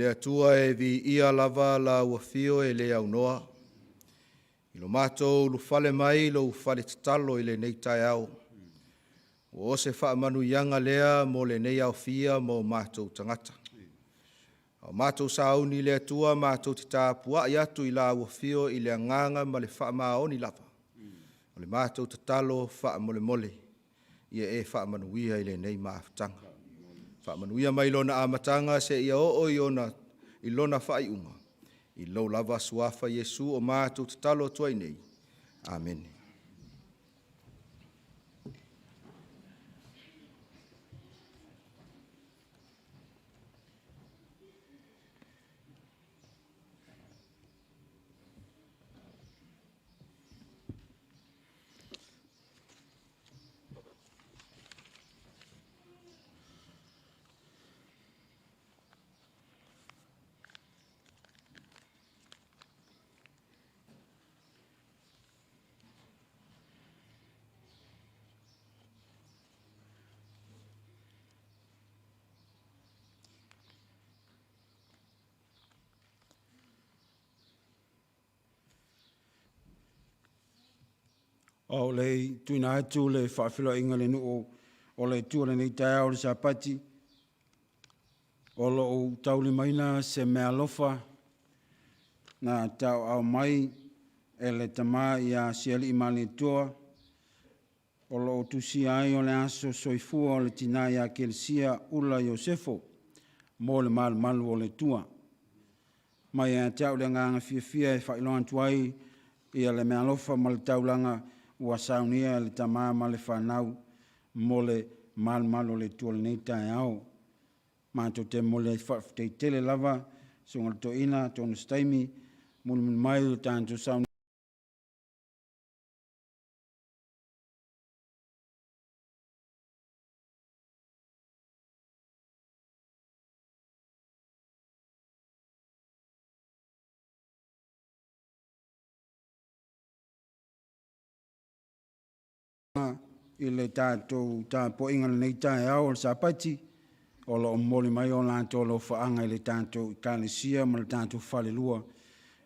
Le Atua e viia lava lau afio e le aunoa, i lo matou ulufale mai i lou fale tatalo i lenei taeao. Ua o se faamanuiaga lea mo lenei aofia ma o matou tagata. A o matou sauni i le Atua matou te tapuai atu i lau afio i le agaga ma le faamaoni lava. O le matou tatalo faamolemole, ia e faamanuia i lenei mafutaga. Faamanuia mai lona amataga seia oo i lona faaiuga, i lou lava Suafa Iesu o matou tatalo atu ai nei. Amene. A o le i tuuina atu le faafeiloaiga i le nuu o le Atua i lenei taeao o le Sapati, o lo o ou taulimaina se meaalofa na tauaao mai e le tama ia Sialiimalietoa, o lo o tusia ai o le aso soifua o le tina ia Kelesia Ula Iosefo mo le malumalu o le Atua. Mai ia te au le agaga fiafia e faailoa atu ai ia le meaalofa ma le taulaga ua saunia e le tama ma le fanau mo le malumalu o le Atua i lenei taeao. Matou te momoli ai le faafetai tele lava i le Susuga i le Toeaina, atonu o se taimi mulimuli mai o le tatou i le tatou tapuaiga i lenei taeao o le Sapati, o lo o momoli mai o latou alofaaga i le tatou Ekalesia ma le tatou falelua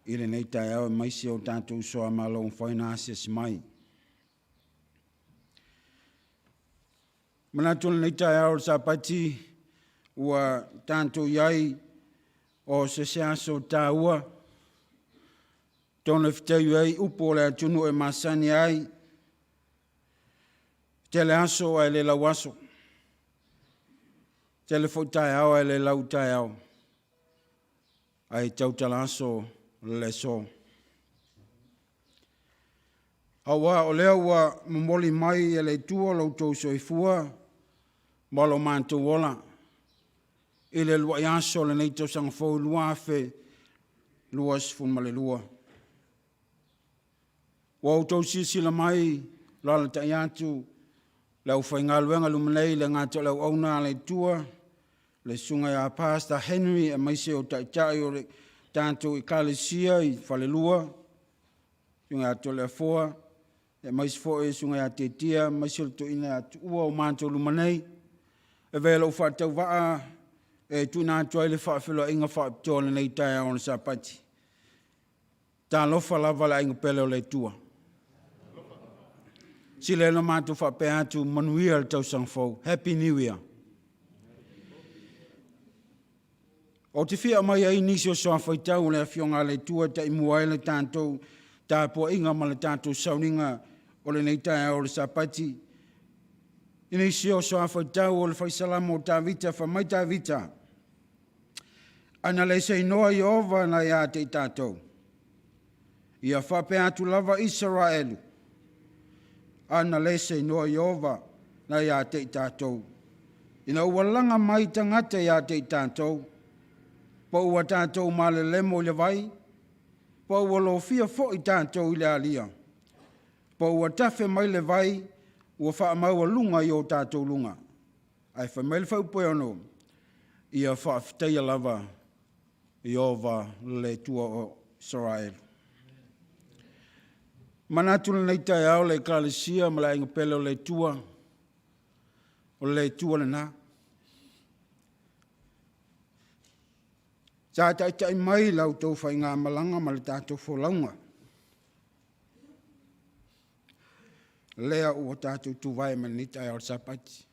i lenei taeao aemaise o tatou uso a Malo ua mafai ona asiasi mai. Manatu o lenei taeao o le Sapati ua tatou i ai o se isi aso taua tonu e fetaui ai upu o le atunuu e masani ai, tele aso ae le lau aso, tele foi taeao ae le lau taeao, ae tautala aso le aso. Aua o lea ua momoli mai e le Atua lo outou soifua ma lo matou ola i le uluai aso o lenei tausaga fou 2022. Ua outou silasila mai, alaalatai atu le aufaigaluega i luma nei, e le gata o le auauna a le Atua, le susuga ia Pastor Henry aemaise o Taitai o le tatou Ekalesia i falelua, susuga ia Toleafoa aemaise foi le susuga ia Tiatia aemaise o le toeaina ia Tuua o matou luma nei. E avea lou faatauvaa e tuuina atu ai le faafeiloaiga faapitoa i lenei taeao o le Sapati. Talofa lava le aiga pele o le Atua. Sili ai ona matou faapea atu, manuia le tausaga fou. Happy New Year. Ou te fia aumai ai nisi o suafaitau o le Afioga a le Atua e taimua ai le tatou tapuaiga ma le tatou sauniga o lenei taeao o le Sapati. I nisi o suafaitau o le Faisalamo o Tavita, fai mai Tavita, Ana le seinoa Ieova na ia te i tatou, ia faapea atu lava Isaraelu, ana le seinoa Ieova na ia te i tatou. Ina ua laga mai tagata ia te i tatou, po ua tatou malelemo i le vai, po ua lofia foi tatou i le alia, po ua tafe mai le vai ua faamaualuga i o tatou luga. Ae fai mai le fuaiupu e 6, ia faafetaia lava Ieova le Atua o Isaraelu. Manatu i lenei taeao le Ekalesia ma le aiga pele o le Atua, o le Atua lena. Sa taitai mai la outou faigamalaga ma le tatou folauga. Lea ua tatou tuvae ma lenei taeao o le Sapati.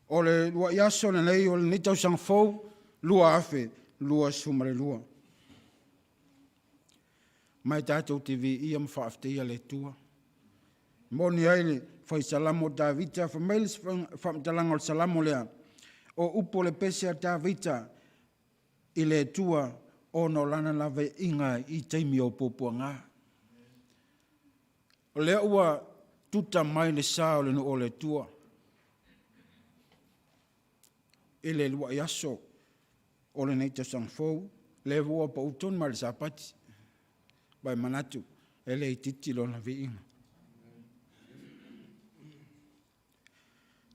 O le luai aso lenei o lenei tausaga fou 2022. Ma e tatou te viia ma faafetaia le Atua. Moni ai le fai Salamo o Tavita, fai mai le faamatalaga o le Salamo lea, o upu o le pese a Tavita i le Atua ona o lana laveaiga i taimi o puapuaga. O lea ua tuta mai le sa o le nuu o le Atua i le luai aso o lenei tausaga fou, lea ua pau tonu mai le Sapati, ma e manatu e le itiiti lona viiga.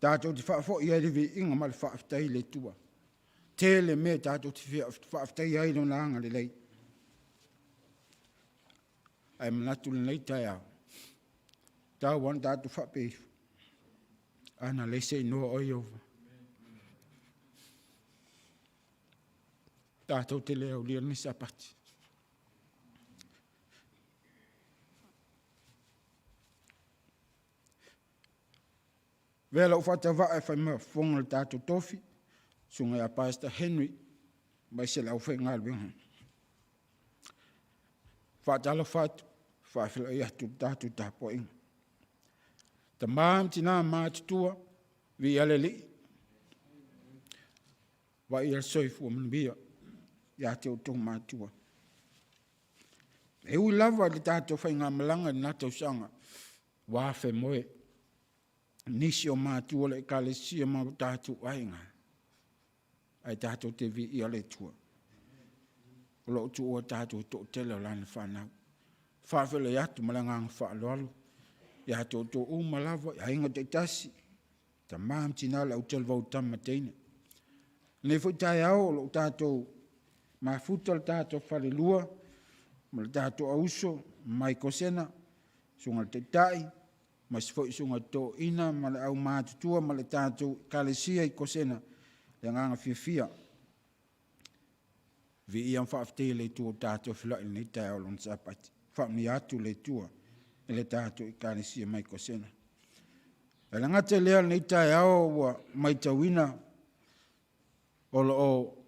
Tatou te faafoi ai le viiga ma le faafetai i le Atua. Tele mea tatou te faafetaia ai lona agalelei. Ae manatu lenei taeao, tau lava ona tatou faapea ifo, ana leai se inoa o Ieova, tatou te le aulia lenei Sapati. Avea lau faatavaa e fai ma fofoga o le tatou tofi, susuga ia Pastor Henry, aemaise le aufaigaluega. Faatalofa atu, faafeiloai atu i le tatou tapuaiga. Tama ma tina matutua, viia le Alii, vaia le soifua manuia ia te outou matua. E ui lava i le tatou faigamalaga i lena tausaga, ua afemoe nisi o matua o le Ekalesia ma o tatou aiga, ae tatou te viia le Atua o lo o tuua tatou e toatele o lana fanau. Faafeiloai atu ma le agaga faaaloalo ia te outou uma lava i aiga taitasi, tama ma tina, le autalavou tama ma teine. Lenei foi taeao o lo o tatou mafuta le tatou falelua ma le tatou auuso mai Kosena, susuga i le Taitai, aemaise foi susuga i toeaina ma le aumatutua ma le tatou Ekalesia i Kosena. Le agaga fiafia, viia ma faafetaia le Atua ua tatou feiloai i lenei taeao o lona Sapati. Faamanuia atu le Atua i le tatou Ekalesia mai Kosena. E le gata i lea lenei taeao ua matauina o lo o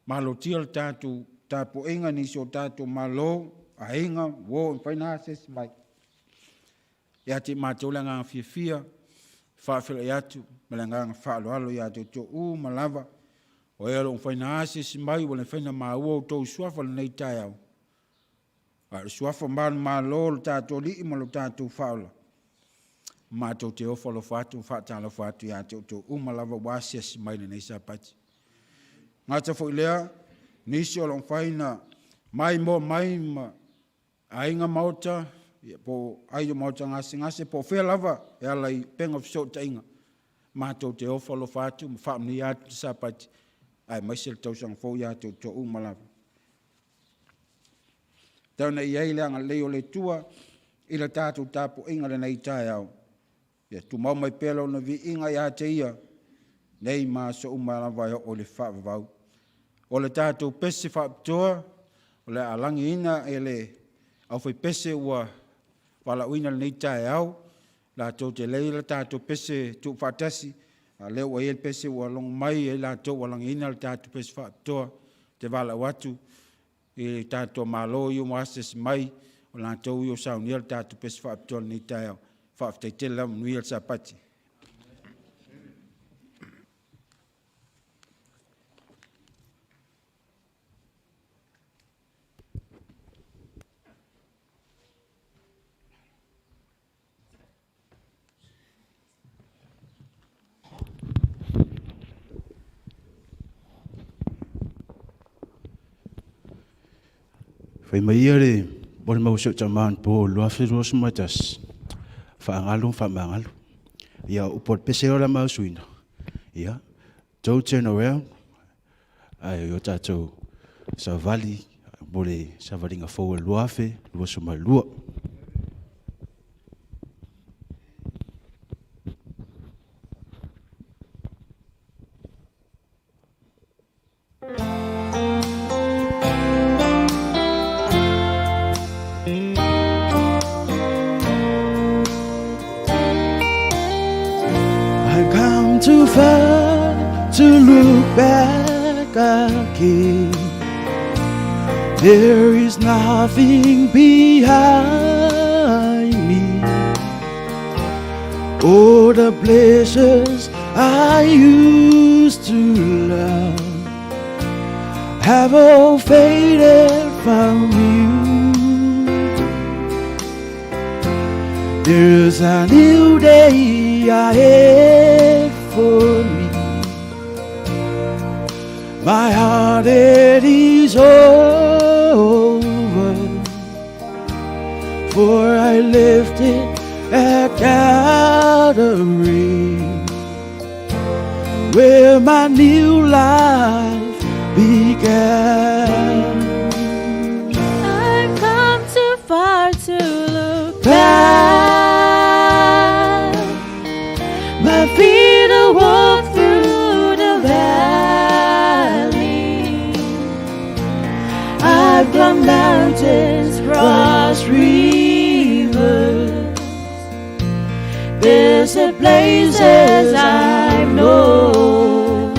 malotia le tatou tapuaiga i nisi o tatou malo, aiga, uo e mafai ona asiasi mai. Ia te i matou le agaga fiafia, faafeiloai atu ma le agaga faaaloalo ia te outou uma lava, o e o lo o mafai ona asiasi mai, ua le mafai ona maua outou suafa i lenei taeao, a o le suafa manumalo o le tatou Alii ma lo tatou Faaola, matou te ofo alofa atu ma faatalofa atu ia te outou uma lava ua asiasi mai lenei Sapati. Gata foi lea, nisi o lo o mafai ona maimoa mai ma aiga maota, po o aiga maota gasegase, po o fea lava e ala i upega o fesootaiga, matou te ofo alofa atu ma faamanuia atu le Sapati, aemaise le tausaga fou ia te outou uma lava. Tau ina i ai le agalelei o le Atua i le tatou tapuaiga i lenei taeao. Ia tumau mai pea lona viiga ia te ia, nei ma aso uma lava e oo i le faavavau. O le tatou pese faapitoa, o le a lagiina e le aufaipese ua valaauina i lenei taeao, latou te leai le tatou pese tuufaatasi, a o lea ua i ai le pese ua logo mai ai latou ua lagiina le tatou pese faapitoa. Ou te valaau atu i tatou malo ia ua asiasi mai, o latou ia ua saunia le tatou pese faapitoa i lenei taeao. Faafetai tele lava, manuia le Sapati. Fai mai ia le molimau a si ou tama anapo i le 2021, faagalo ma faamagalo. Ia, o upu a le pese lea o le a ma usuina, ia, don't turn around, ae o tatou savali mo le savaliga fou o le 2022. too far to look back again. There is nothing behind me. All the pleasures I used to love have all faded from view. There's a new day ahead for me. My heartache is over, for I left it at Calvary, where my new life began. I've come too far to look Back, back. My feet will walk through the valley. I've climbed mountains, crossed rivers. There's a places I've known,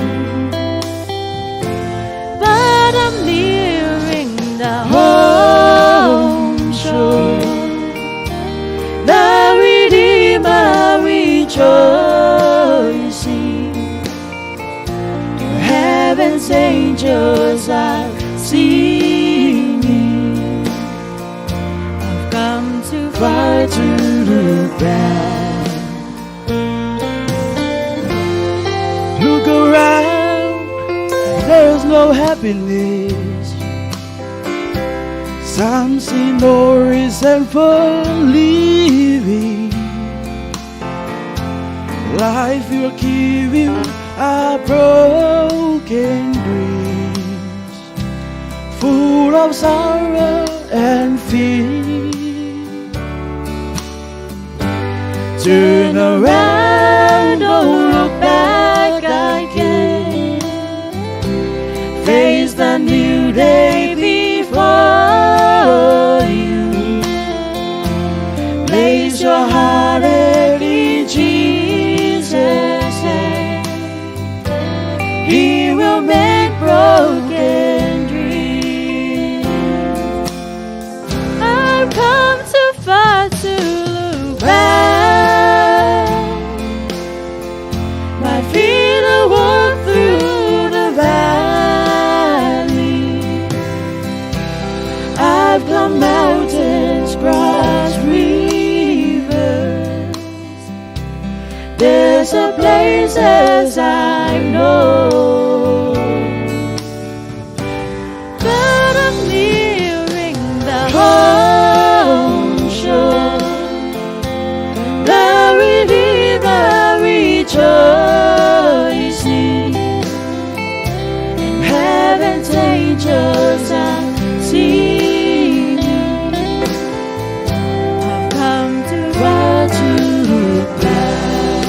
but I'm nearing the home shore. The Redeemer rejoicing. Heaven's angels are singing. I've come too far to look back. Look around, there's no happiness. Some see no reason for living. Life will give you a broken dreams, full of sorrow and fear. Turn around, Don't look back again. Face the new day before you. Place your heart in Jesus' hand. He will mend broken dreams. I've come too far to look back. My feet will walk through the valley. I've climbed mountains, crossed rivers. There's a places I've known, but I'm nearing the home shore. The Redeemer rejoicing. Heaven's angels are singing. I've come too far to look back,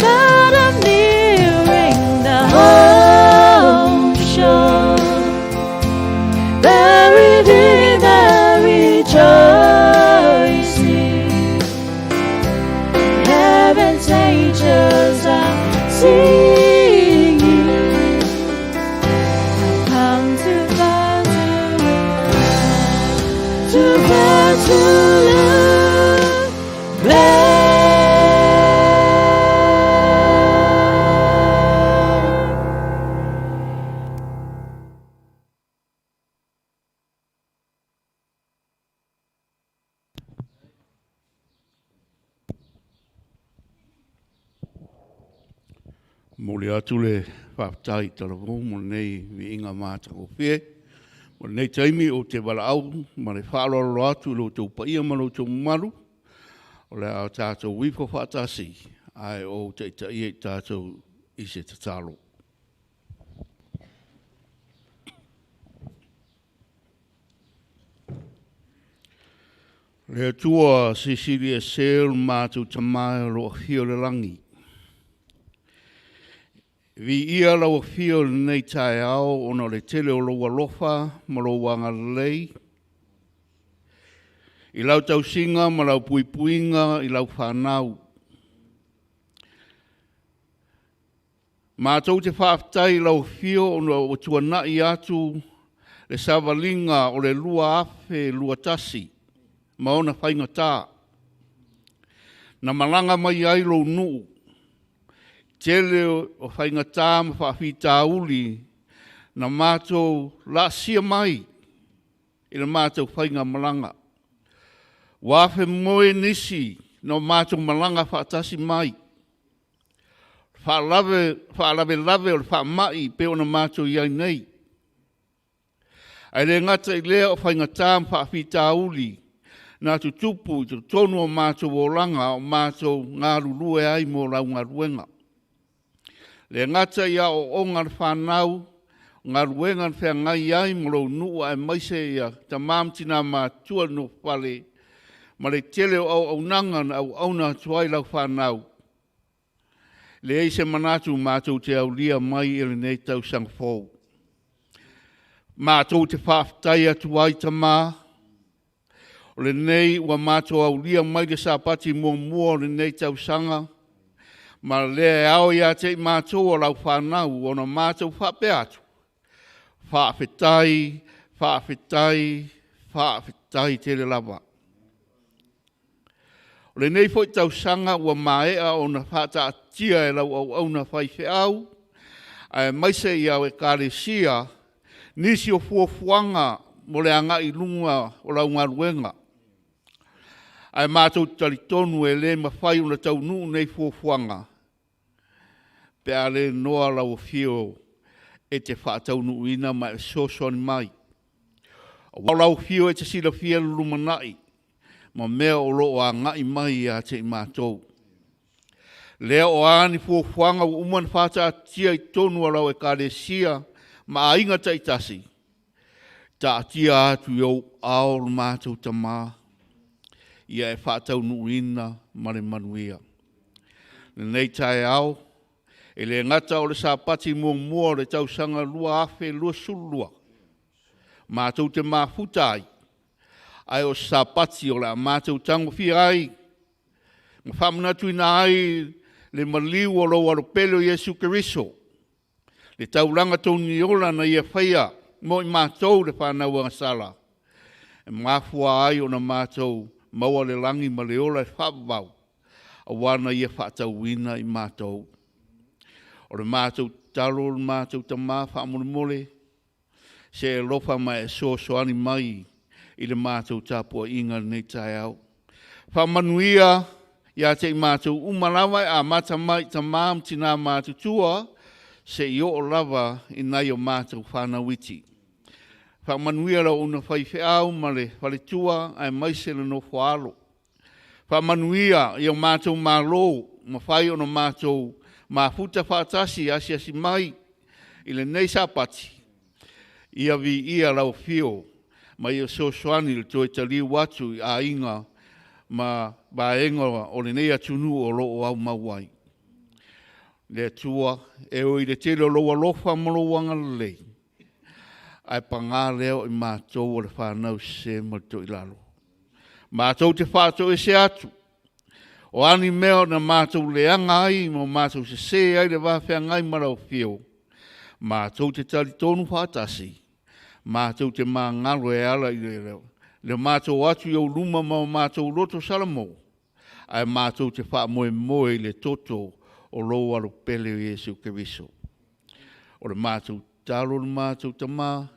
but I'm nearing the home shore. The Redeemer rejoicing. Heaven's angels are singing. I've come too far to look back, too far to look back. Momoli atu le faafetai i Talavou mo lenei viiga matagofie. Mo lenei taimi ou te valaau ma le faaaloalo atu i lo outou paia ma lo outou mamalu. O le a tatou ifo faatasi ae ou taitaia i tatou i se tatalo. Le Atua Silisili Ese o le matou Tama o lo o afio i le lagi. Viia lau afio i lenei taeao ona o le tele o lou alofa ma lou agalelei i lau tausiga ma lau puipuiga i lau fanau. Matou te faafetai i lau afio ona ua tuanai atu le savaliga o le 2021 ma ona faigata. Na malaga mai ai lou nuu, tele o faigata ma faafitauli na matou laasia mai i le matou faigamalaga. Ua afemoe nisi na matou malaga faatasi mai, faalavelave o le faamai pei ona matou i ai nei. Ae le gata i lea o faigata ma faafitauli na tutupu i totonu o matou olaga a o matou galulue ai mo lau galuega. E le gata i aoaoga a le fanau, o galuega na feagai ai ma lou nuu aemaise tama ma tina matutua i le nofo fale ma le tele o auaunaga na auauna atu ai lau fanau. E leai se manatu matou te aulia mai lenei tausaga fou. Matou te faafetai atu ai Tama, o lenei ua matou aulia mai le Sapati muamua o lenei tausaga, ma o lea e ao ia te i matou o lau fanau ona matou faapea atu, faafetai, faafetai, faafetai tele lava. O lenei foi tausaga ua maea ona faataatia e lau auauna faifeau aemaise au Ekalesia nisi o fuafuaga mo le agai i luma o lau galuega. Ae matou te talitonu e le mafai ona taunuu nei fuafuaga pe a le noa lau Afio e te faataunuuina ma e fesoasoani mai. Aua o lau Afio e te silafia le lumanai ma mea o lo o agai mai ia te i matou. Lea o a ni fuafuaga ua uma ona faataatia i totonu o lau Ekalesia ma aiga taitasi, taatia atu i ou aao lo matou Tama, ia e faataunuuina ma le manuia. Lenei taeao, e le gata o le Sapati muamua o le tausaga 2022 matou te mafuta ai, ae o se Sapati o le a matou tagofia ai ma faamanatuina ai le maliu o lou Alo pele o Iesu Keriso, le taulaga togiola na Ia faia mo i matou le fanau agasala, e mafua ai ona matou maua le lagi ma le ola e faavavau, aua na Ia faatauina i matou. O le matou tatalo le matou Tama faamolemole, se e alofa ma e fesoasoani mai i le matou tapuaiga i lenei taeao. Faamanuia ia te i matou uma lava e amata mai i tama ma tina matutua seia oo lava i nai a matou fanau iti. Faamanuia lau auauna faifeau ma le faletua aemaise le nofo a alo. Faamanuia i o matou malo ua mafai ona matou mafuta faatasi e asiasi mai i lenei Sapati, ia viia lau Afio ma ia fesoasoani i le toe taliu atu i aiga ma vaega o lenei atunuu o lo o aumau ai. Le Atua, e ui i le tele o lou alofa ma lou agalelei, ae paga lea o i matou o le fanau sese ma le toilalo, matou te faatoese atu, o a ni mea na matou leaga ai ma matou sese ai i le va feagai ma lau Afio, matou te talitonu faatasi, matou te magalo e ala i le matou o atu i ou luma ma o matou loto salamo, ae matou te faamoemoe i le toto o lou Alo pele o Iesu Keriso. O le matou tatalo le matou Tama,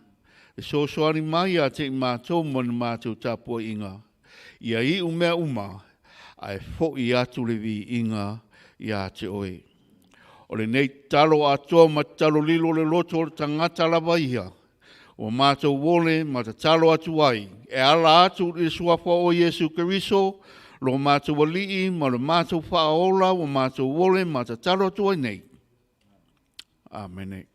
fesoasoani mai ia te i matou ma le matou tapuaiga, ia iu mea uma ae foi atu le viiga ia te oe. O lenei tatalo atoa ma tatalo lilo o le loto o le tagata lava ia, ua matou ole ma tatalo atu ai e ala atu i le suafa o Iesu Keriso, lo matou Alii ma le matou Faaola, ua matou ole ma tatalo atu ai nei. Amene.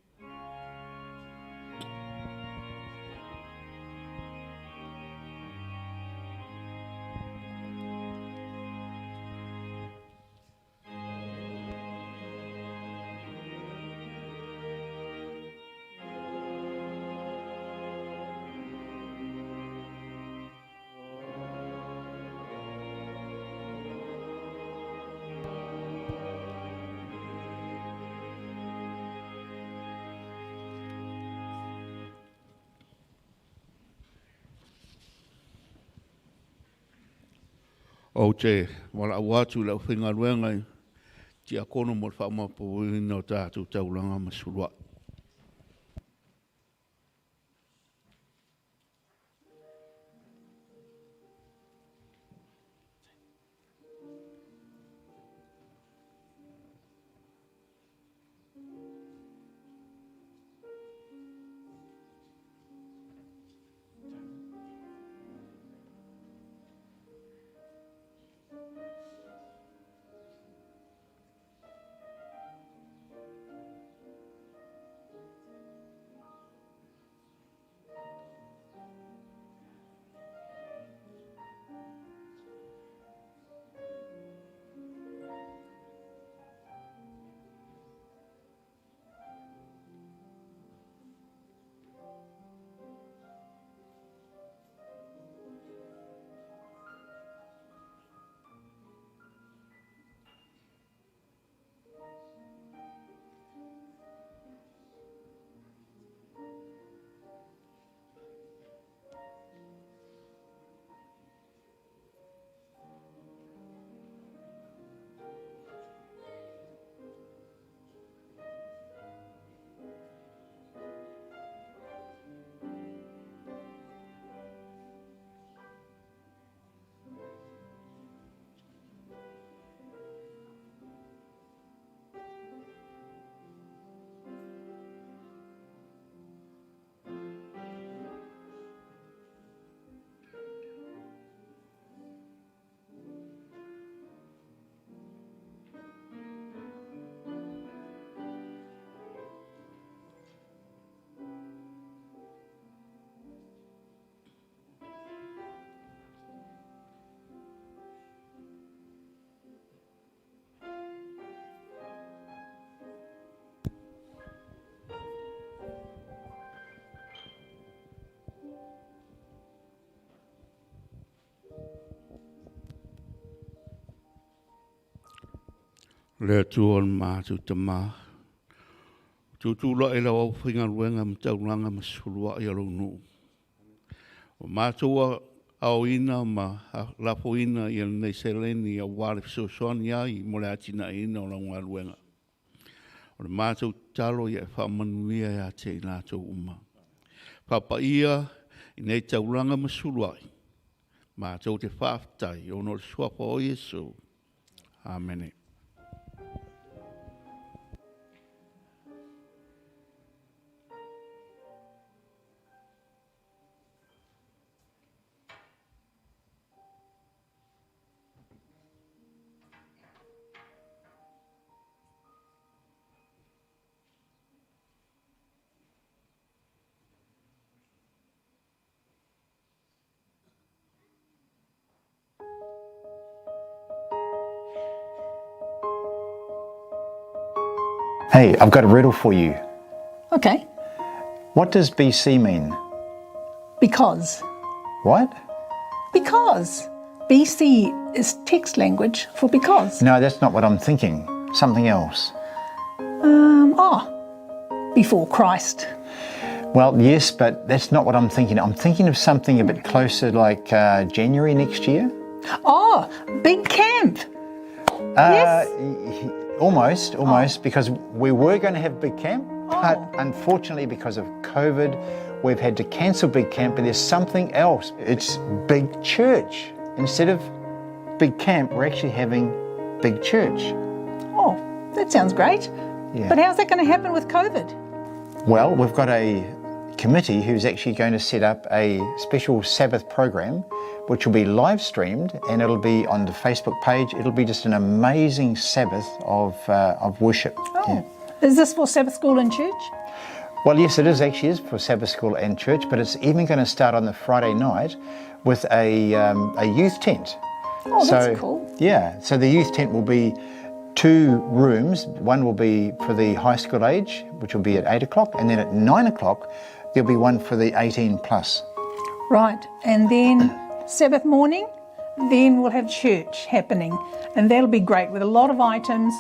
Ou te valaau atu i le aufaigaluega i tiakono mo le faamaopoopoina o tatou taulaga ma suluai. Le Atua o le matou Tama, tutulai lau aufaigaluega ma taulaga ma suluai a lou nuu. O matou aoina ma lafoina ia lenei seleni aua le fesoasoani ai mo le atinaeina o lau galuega. O le matou tatalo ia e faamanuia ia te i latou uma. Faapaia i nei taulaga ma suluai, matou te faafetai ona o le suafa o Iesu. Amene. Hey, I've got a riddle for you. Okay. What does BC mean? Because. What? Because. BC is text language for because. No, that's not what I'm thinking. Something else. Um, ah, before Christ. Well, yes, but that's not what I'm thinking. I'm thinking of something a bit closer, like uh, January next year. Oh, big camp. Uh, yes. Almost, almost, oh. because we were going to have big camp, but Oh. unfortunately, because of COVID, we've had to cancel big camp. But there's something else. It's big church. Instead of big camp, we're actually having big church. Oh, that sounds great. Yeah. But how's that going to happen with COVID? Well, we've got a committee who's actually going to set up a special Sabbath program, which will be live streamed and it'll be on the Facebook page. It'll be just an amazing Sabbath of, uh, of worship. Oh. Yeah. Is this for Sabbath school and church? Well, yes, it is actually is for Sabbath school and church, but it's even going to start on the Friday night with a, um, a youth tent. Oh, so, that's cool. Yeah, so the youth tent will be two rooms. One will be for the high school age, which will be at 8 o'clock, and then at 9 o'clock, there'll be one for the 18 plus. Right, and then Sabbath morning, then we'll have church happening, and that'll be great with a lot of items,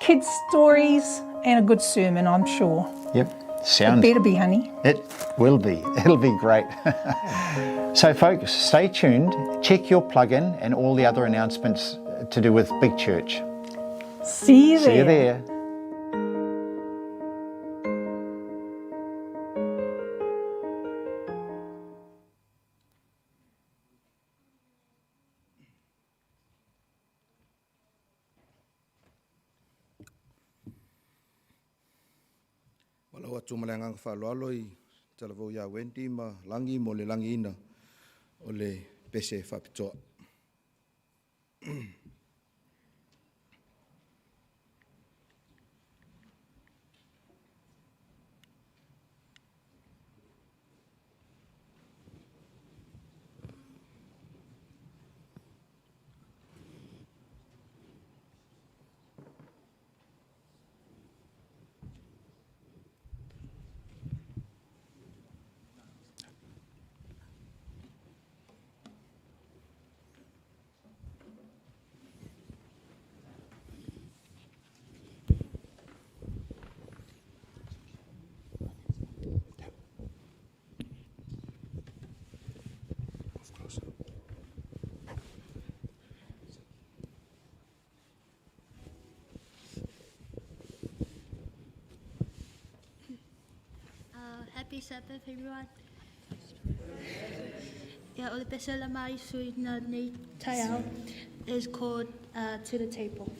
kids' stories, and a good sermon, I'm sure. Yep. Sound. It better be, honey. It will be. It'll be great. So, folks, stay tuned. Check your plug-in and all the other announcements to do with Big Church. See you there. See you there. Walau atu ma le agaga faaaloalo i talavou ia Wendy ma Lagi mo le lagiina o le pese faapitoa. Happy Sabbath, everyone. Yeah, o le pese la mai sui na nei taiao is called To the Table.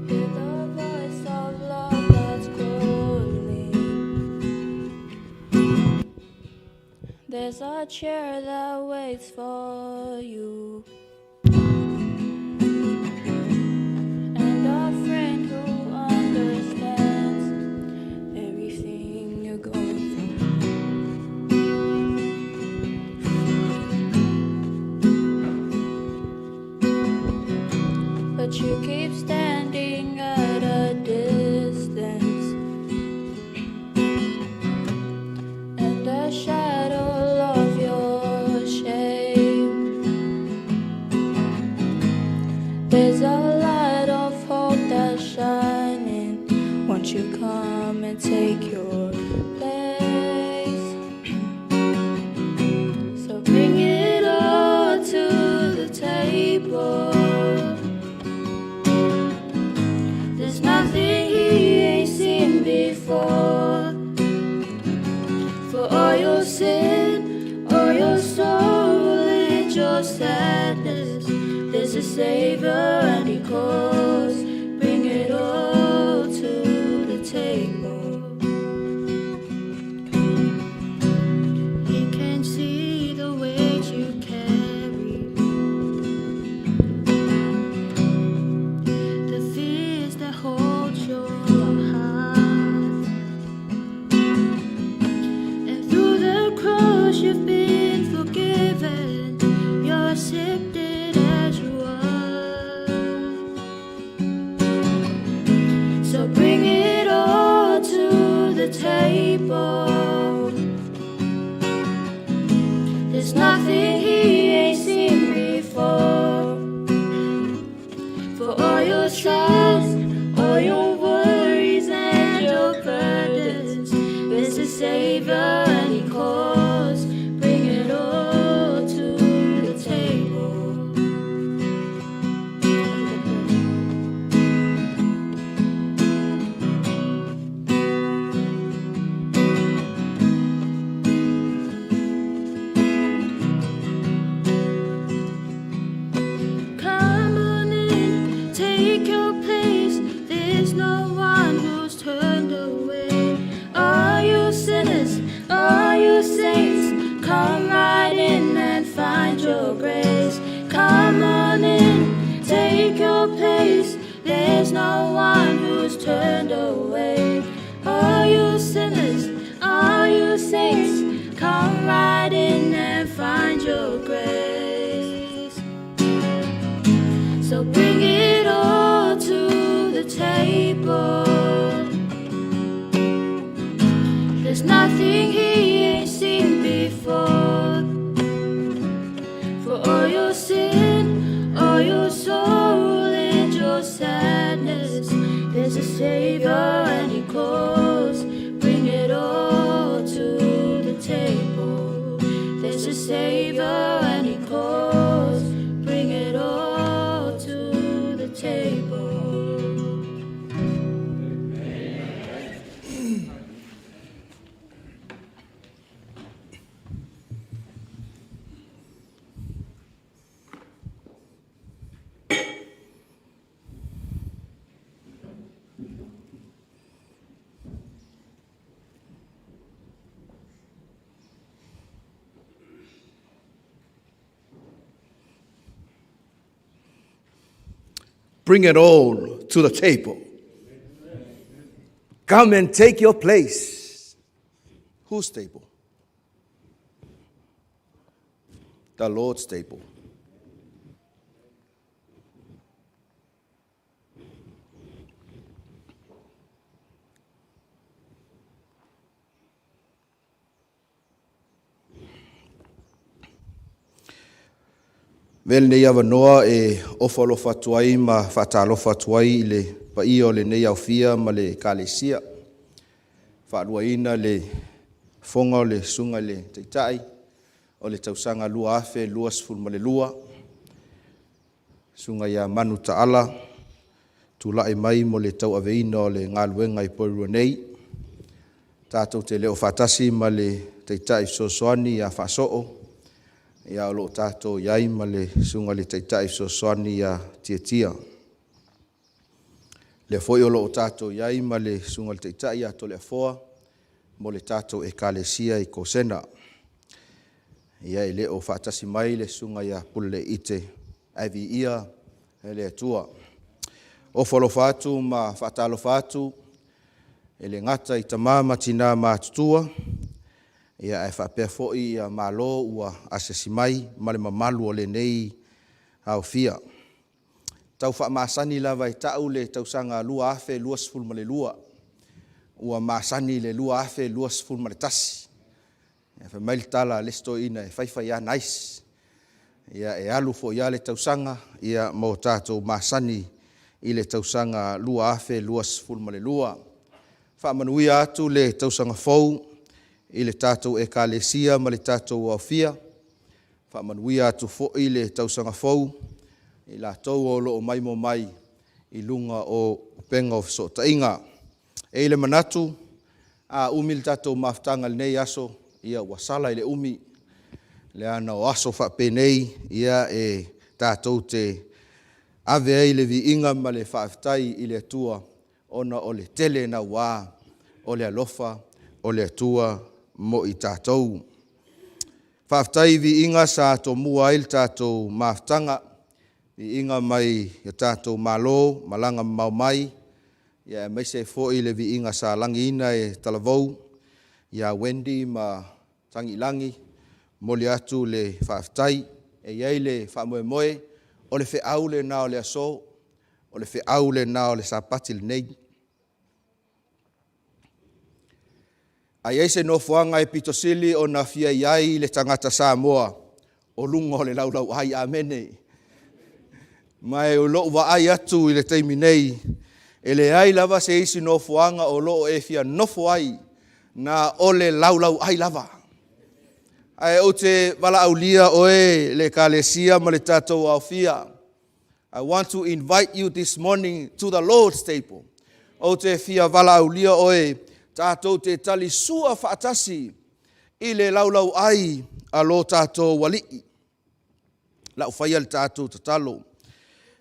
Hear the voice of love that's calling. There's a chair that waits for you, and a friend who understands everything you're going through. But you keep standing at a distance, and the shadow of your shame. There's a light of hope that's shining. Won't you come and take your place? So bring it all to the table. There's nothing he ain't seen before. For all your sin, all your sorrow, and your sadness, there's a Savior and He calls. Bring it all to the table. He can see the weight you carry, the fears that hold your heart. And through the cross you've been forgiven, you're accepted as you are. So bring it all to the table. There's nothing he ain't seen before. For all your trials, all your worries and your burdens, there's a Savior and He calls. Bring it all to the table. Come on in, take your place. There's no one who's turned away. All you sinners, all you saints, come right in and find your grace. Come on in, take your place. There's no one who's turned away. All you sinners, all you saints, come right in and find your grace. So bring it all to the table. Something he ain't seen before. For all your sin, all your soul, and your sadness, there's a Savior and He calls. Bring it all to the table. There's a Savior and He calls. Bring it all to the table. Bring it all to the table. Come and take your place. Whose table? The Lord's table. Avea lenei avanoa e ofo alofa atu ai ma faatalofa atu ai i le paia o lenei aofia ma le Ekalesia. Faaluaina le fofoga o le Susuga i le Taitai o le tausaga 2022, Susuga ia Manu Taala, tulai mai mo le tauaveina o le galuega i Porirua nei. Tatou te le o faatasi ma le Taitai Fesoasoani ia Faasoo, ia o lo o tatou i ai ma le Susuga i le Taitai Fesoasoani ia Tiatia. O lea foi o lo o tatou i ai ma le Susuga i le Taitai ia Toleafoa mo le tatou Ekalesia i Kosena. Ia e le o faatasi mai le Susuga ia Puleleiite, ae viia le Atua. Ofo alofa atu ma faatalofa atu e le gata i tama ma tina matutua, ae faapea foi malo ua asiasi mai ma le mamalu o lenei aofia. E tau faamasani lava e ta'u le tausaga 2022, ua masani i le 2021. Fai mai le tala a le isi toeaina, e fai fai lava nice. Ia e alu foi lava le tausaga ma o tatou masani i le tausaga 2022. Faamanuia atu le tausaga fou i le tatou Ekalesia ma le tatou aofia, faamanuia atu foi le tausaga fou ia i latou o lo o maimoa mai i luga o upega o fesootaiga. E i ai le manatu, a umi le tatou mafutaga i lenei aso, ia ua sala i le umi, leaga o aso faapenei e tatou te ave ai le viiga ma le faafetai i le Atua ona o le tele naua o le alofa o le Atua mo i tatou. Faafetai i viiga sa tomua ai le tatou mafutaga, viiga mai o tatou malo malaga mamao mai, aemaise ai foi le viiga sa lagiina e talavou ia Wendy ma Tagiilagi. E momoli atu le faafetai. E i ai le faamoemoe, o le feau lena o le aso, o le feau lena o le Sapati lenei. A i ai se nofoaga e aupito sili ona fia i ai le tagata Samoa, o luga o le laulauai. Amene. Ma o lou vaai atu i le taimi nei, e leai lava se isi nofoaga o lo o e fia nofo ai, na o le laulauai lava. Ae ou te valaaulia oe le Ekalesia ma le tatou aofia, I want to invite you this morning to the Lord's table. Ou te fia valaaulia oe tatou te talisua faatasi i le laulauai a lo tatou Alii. O le a ou faia le tatou tatalo.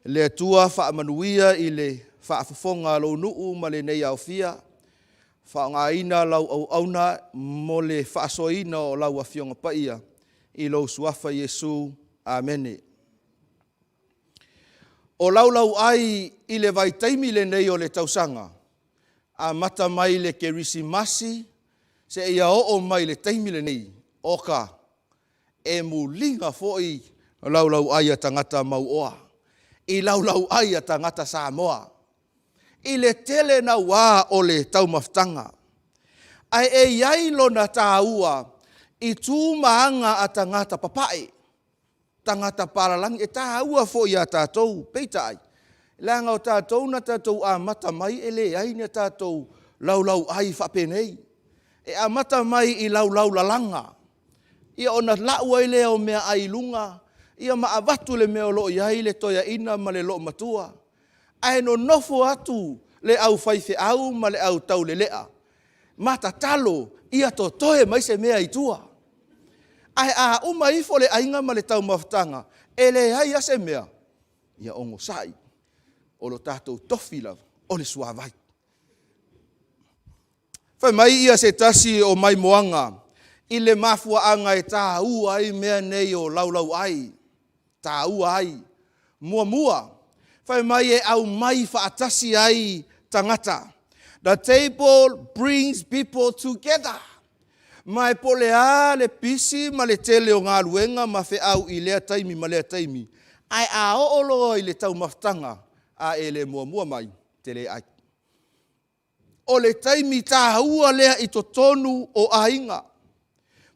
Le Atua faamanuia i le faafofoga a lou nuu ma lenei aofia, faaaogaina lau auauna mo le faasoaina o lau Afioga Paia, i lou Suafa Iesu. Amene. O laulauai i le vaitaimi lenei o le tausaga, amata mai le Kerisimasi seia oo mai i le taimi lenei, oka, e muliga foi laulauai a tagata mauoa, i laulauai a tagata Samoa, i le tele naua o le taumafataga. Ae e i ai lona taua i tu ma aga a tagata papae, tagata palalagi, e taua foi iā tatou, peitai, leaga o tatou na tatou amata mai e leai ni a tatou laulauai faapenei. E amata mai i laulaulalaga, ia ona lau ai lea o meaai i luga, ia ma avatu le mea o lo o i ai le toeaina ma le loomatua, ae nonofo atu le aufaifeau ma le au taulelea ma tatalo ia totoe mai se mea i tua. Ae a uma ifo le aiga ma le taumafataga, e leai lava se mea, ia onosai, o lo tatou tofi lava o le suavai. Fai mai ia se tasi o maimoaga i le mafuaaga e taua ai mea nei o laulauai, taua ai. Muamua, fai mai e aumai faatasi ai tagata. The table brings people together. Ma e po o le a le pisi ma le tele o galuega ma feau i lea taimi ma lea taimi, ae a oo loa i le taumafataga, a e le muamua mai, te le ai. O le taimi taua lea i totonu o aiga.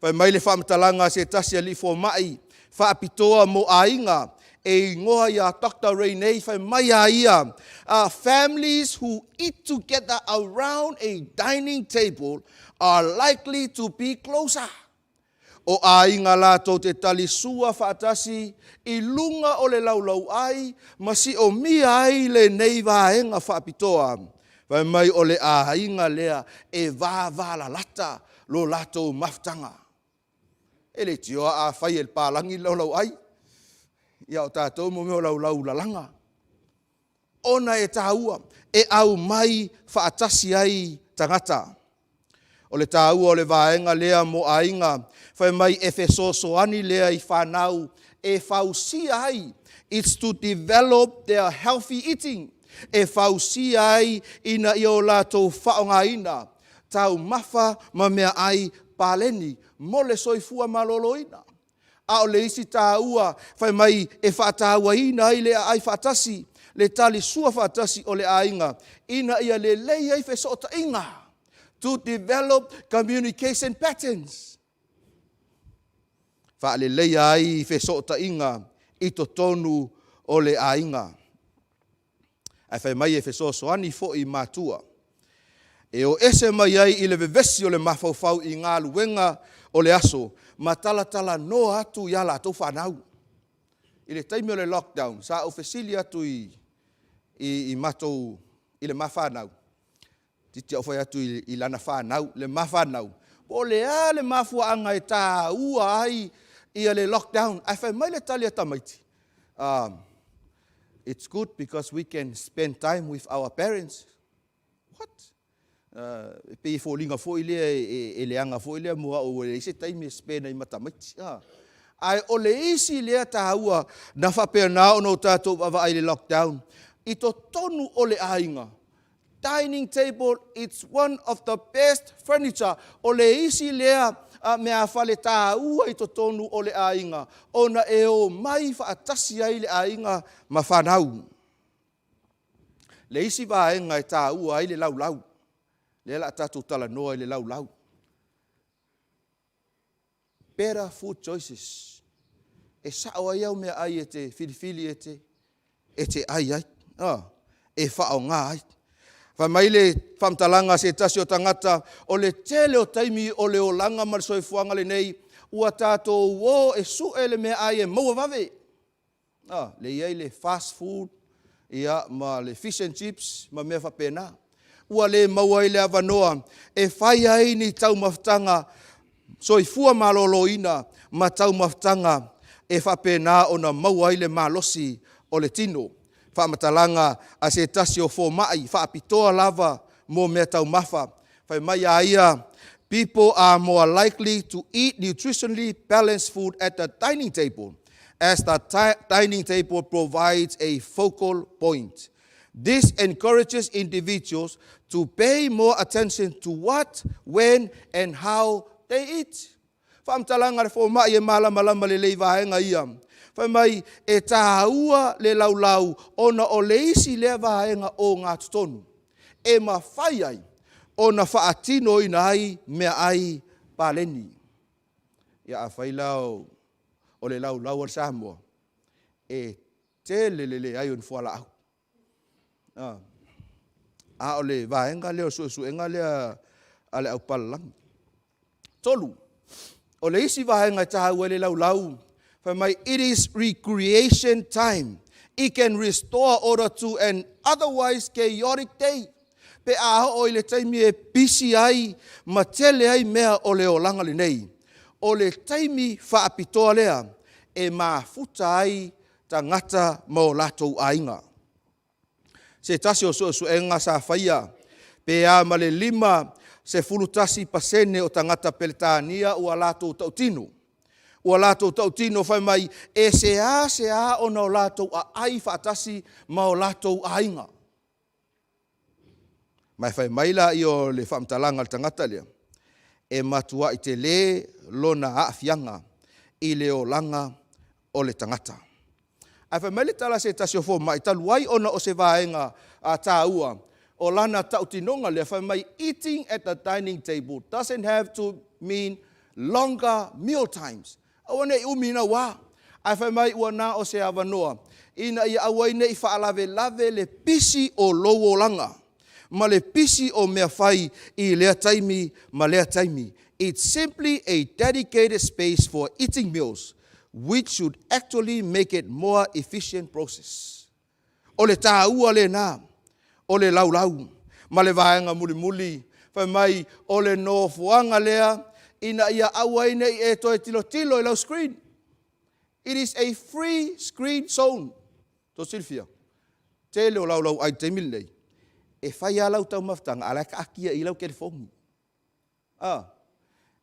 Fai mai le faamatalaga a se tasi alii fomai faapitoa mo aiga e igoa ia Doctor Rainey, fai mai a ia, Families who eat together around a dining table are likely to be closer. O aiga latou te talisua faatasi i luga o le laulauai ma siomia ai lenei vaega faapitoa. Fai mai o le aiga lea e vavalalata lo latou mafutaga. E leitioa a fai e le palagi le laulauai, ia o tatou mo mea o laulaulalaga. Ona e taua, e aumai faatasi ai tagata. O le taua o le vaega lea mo aiga, fai mai e fesoasoani lea i fanau e fausia ai, it's to develop their healthy eating, e fausia ai ina ia o latou faaaogaina taumafa ma meaai paleni mo le soifua maloloina. A o le isi taua, fai mai e faatauaina ai le aai faatasi, le talisua faatasi o le aiga, ina ia lelei ai fesootaiga, to develop communication patterns. Faaleleia ai fesootaiga i totonu o le aiga. Ae fai mai e fesoasoani foi i matua e o ese mai ai i le vevesi o le mafaufau i galuega o le aso ma talatalanoa atu i a latou fanau. I le taimi o le lockdown, sa ou fesili atu i, i, i matou, i le ma fanau, Titi a ou fai atu i, i lana fanau, le ma fanau, po o le a le mafuaaga e taua ai ia le lockdown. Ae fai mai le tali a tamaiti, um, it's good because we can spend time with our parents. What? Uh, e pei e foliga foi lea e, e, e leaga foi lea mo au e leai se taimi e spend ai ma tamaiti. Ah. Ae o le isi lea taua na faapena ona o tatou vaavaai i le lockdown, i totonu o le aiga, dining table it's one of the best furniture, o le isi lea meafale taua i totonu o le aiga, ona e omai faatasi ai le aiga ma fanau. Le isi vaega e taua ai le laulau, lea o le a tatou talanoa i le laulau. Better food choices. E sao ai au meaai e te filifili e te, e te ai ai, ah, e faaaoga ai. Fai mai le faamatalaga a se tasi o tagata, o le tele o taimi o le olaga ma le soifuaga lenei, ua tatou o e sue le meaai e maua vave. A, lea e i ai le fast food, ia, ma le fish and chips ma mea faapena. Ua le maua ai le avanoa e fai ai ni taumafataga soifua maloloina ma taumafataga e faapena ona maua ai le malosi o le tino. Faamatalaga a se tasi o fomai faapitoa lava mo meataumafa, fai mai a ia, People are more likely to eat nutritionally balanced food at the dining table as the dining table provides a focal point. This encourages individuals to pay more attention to what, when and how they eat. Faamatalaga a le fomai e malamalama lelei i vaega ia. Fai mai, e taua le laulau ona o le isi lea vaega ogatotonu e mafai ai ona faatinoina ai meaai paleni. Ia afai la o le laulau a le Samoa, e tele le leai o ni fualaau. A o le vaega lea o le suesuega lea a le aupalelagi. 3, o le isi vaega e taua ai le laulau, fai mai, it is recreation time. It can restore order to an otherwise chaotic day. Pe a oo i le taimi e pisi ai ma tele ai mea o le olaga lenei, o le taimi faapitoa lea e mafuta ai tagata ma o latou aiga. Se tasi o suesuega sa faia, pe a ma le 51% o tagata Peretania ua latou tautino, ua latou tautino fai mai e seasea ona o latou aai faatasi ma o latou aiga. Ma e fai mai laia o le faamatalaga a le tagata lea, e matuai tele lona aafiaga i le olaga o le tagata. Ae fai mai le tala a se tasi o fomai, talu ai ona o se vaega taua o lana tautinoga lea, fai mai, eating at the dining table doesn't have to mean longer meal times. Aua ne i umi naua, ae fai mai ua na o se avanoa ina ia aua ai ne i faalavelave le pisi o lou olaga ma le pisi o mea fai i lea taimi ma lea taimi. It's simply a dedicated space for eating meals, which should actually make it more efficient process. O le taua lena o le laulau. Ma le vaega mulimuli, fai mai o le nofoaga lea ina ia aua ai ne i e toe tilotilo i lau screen. It is a free screen zone. Tou silafia, tele o laulau ai i le taimi lenei, e fai lava lau taumafataga, a o la e taatia i i lau telefoni.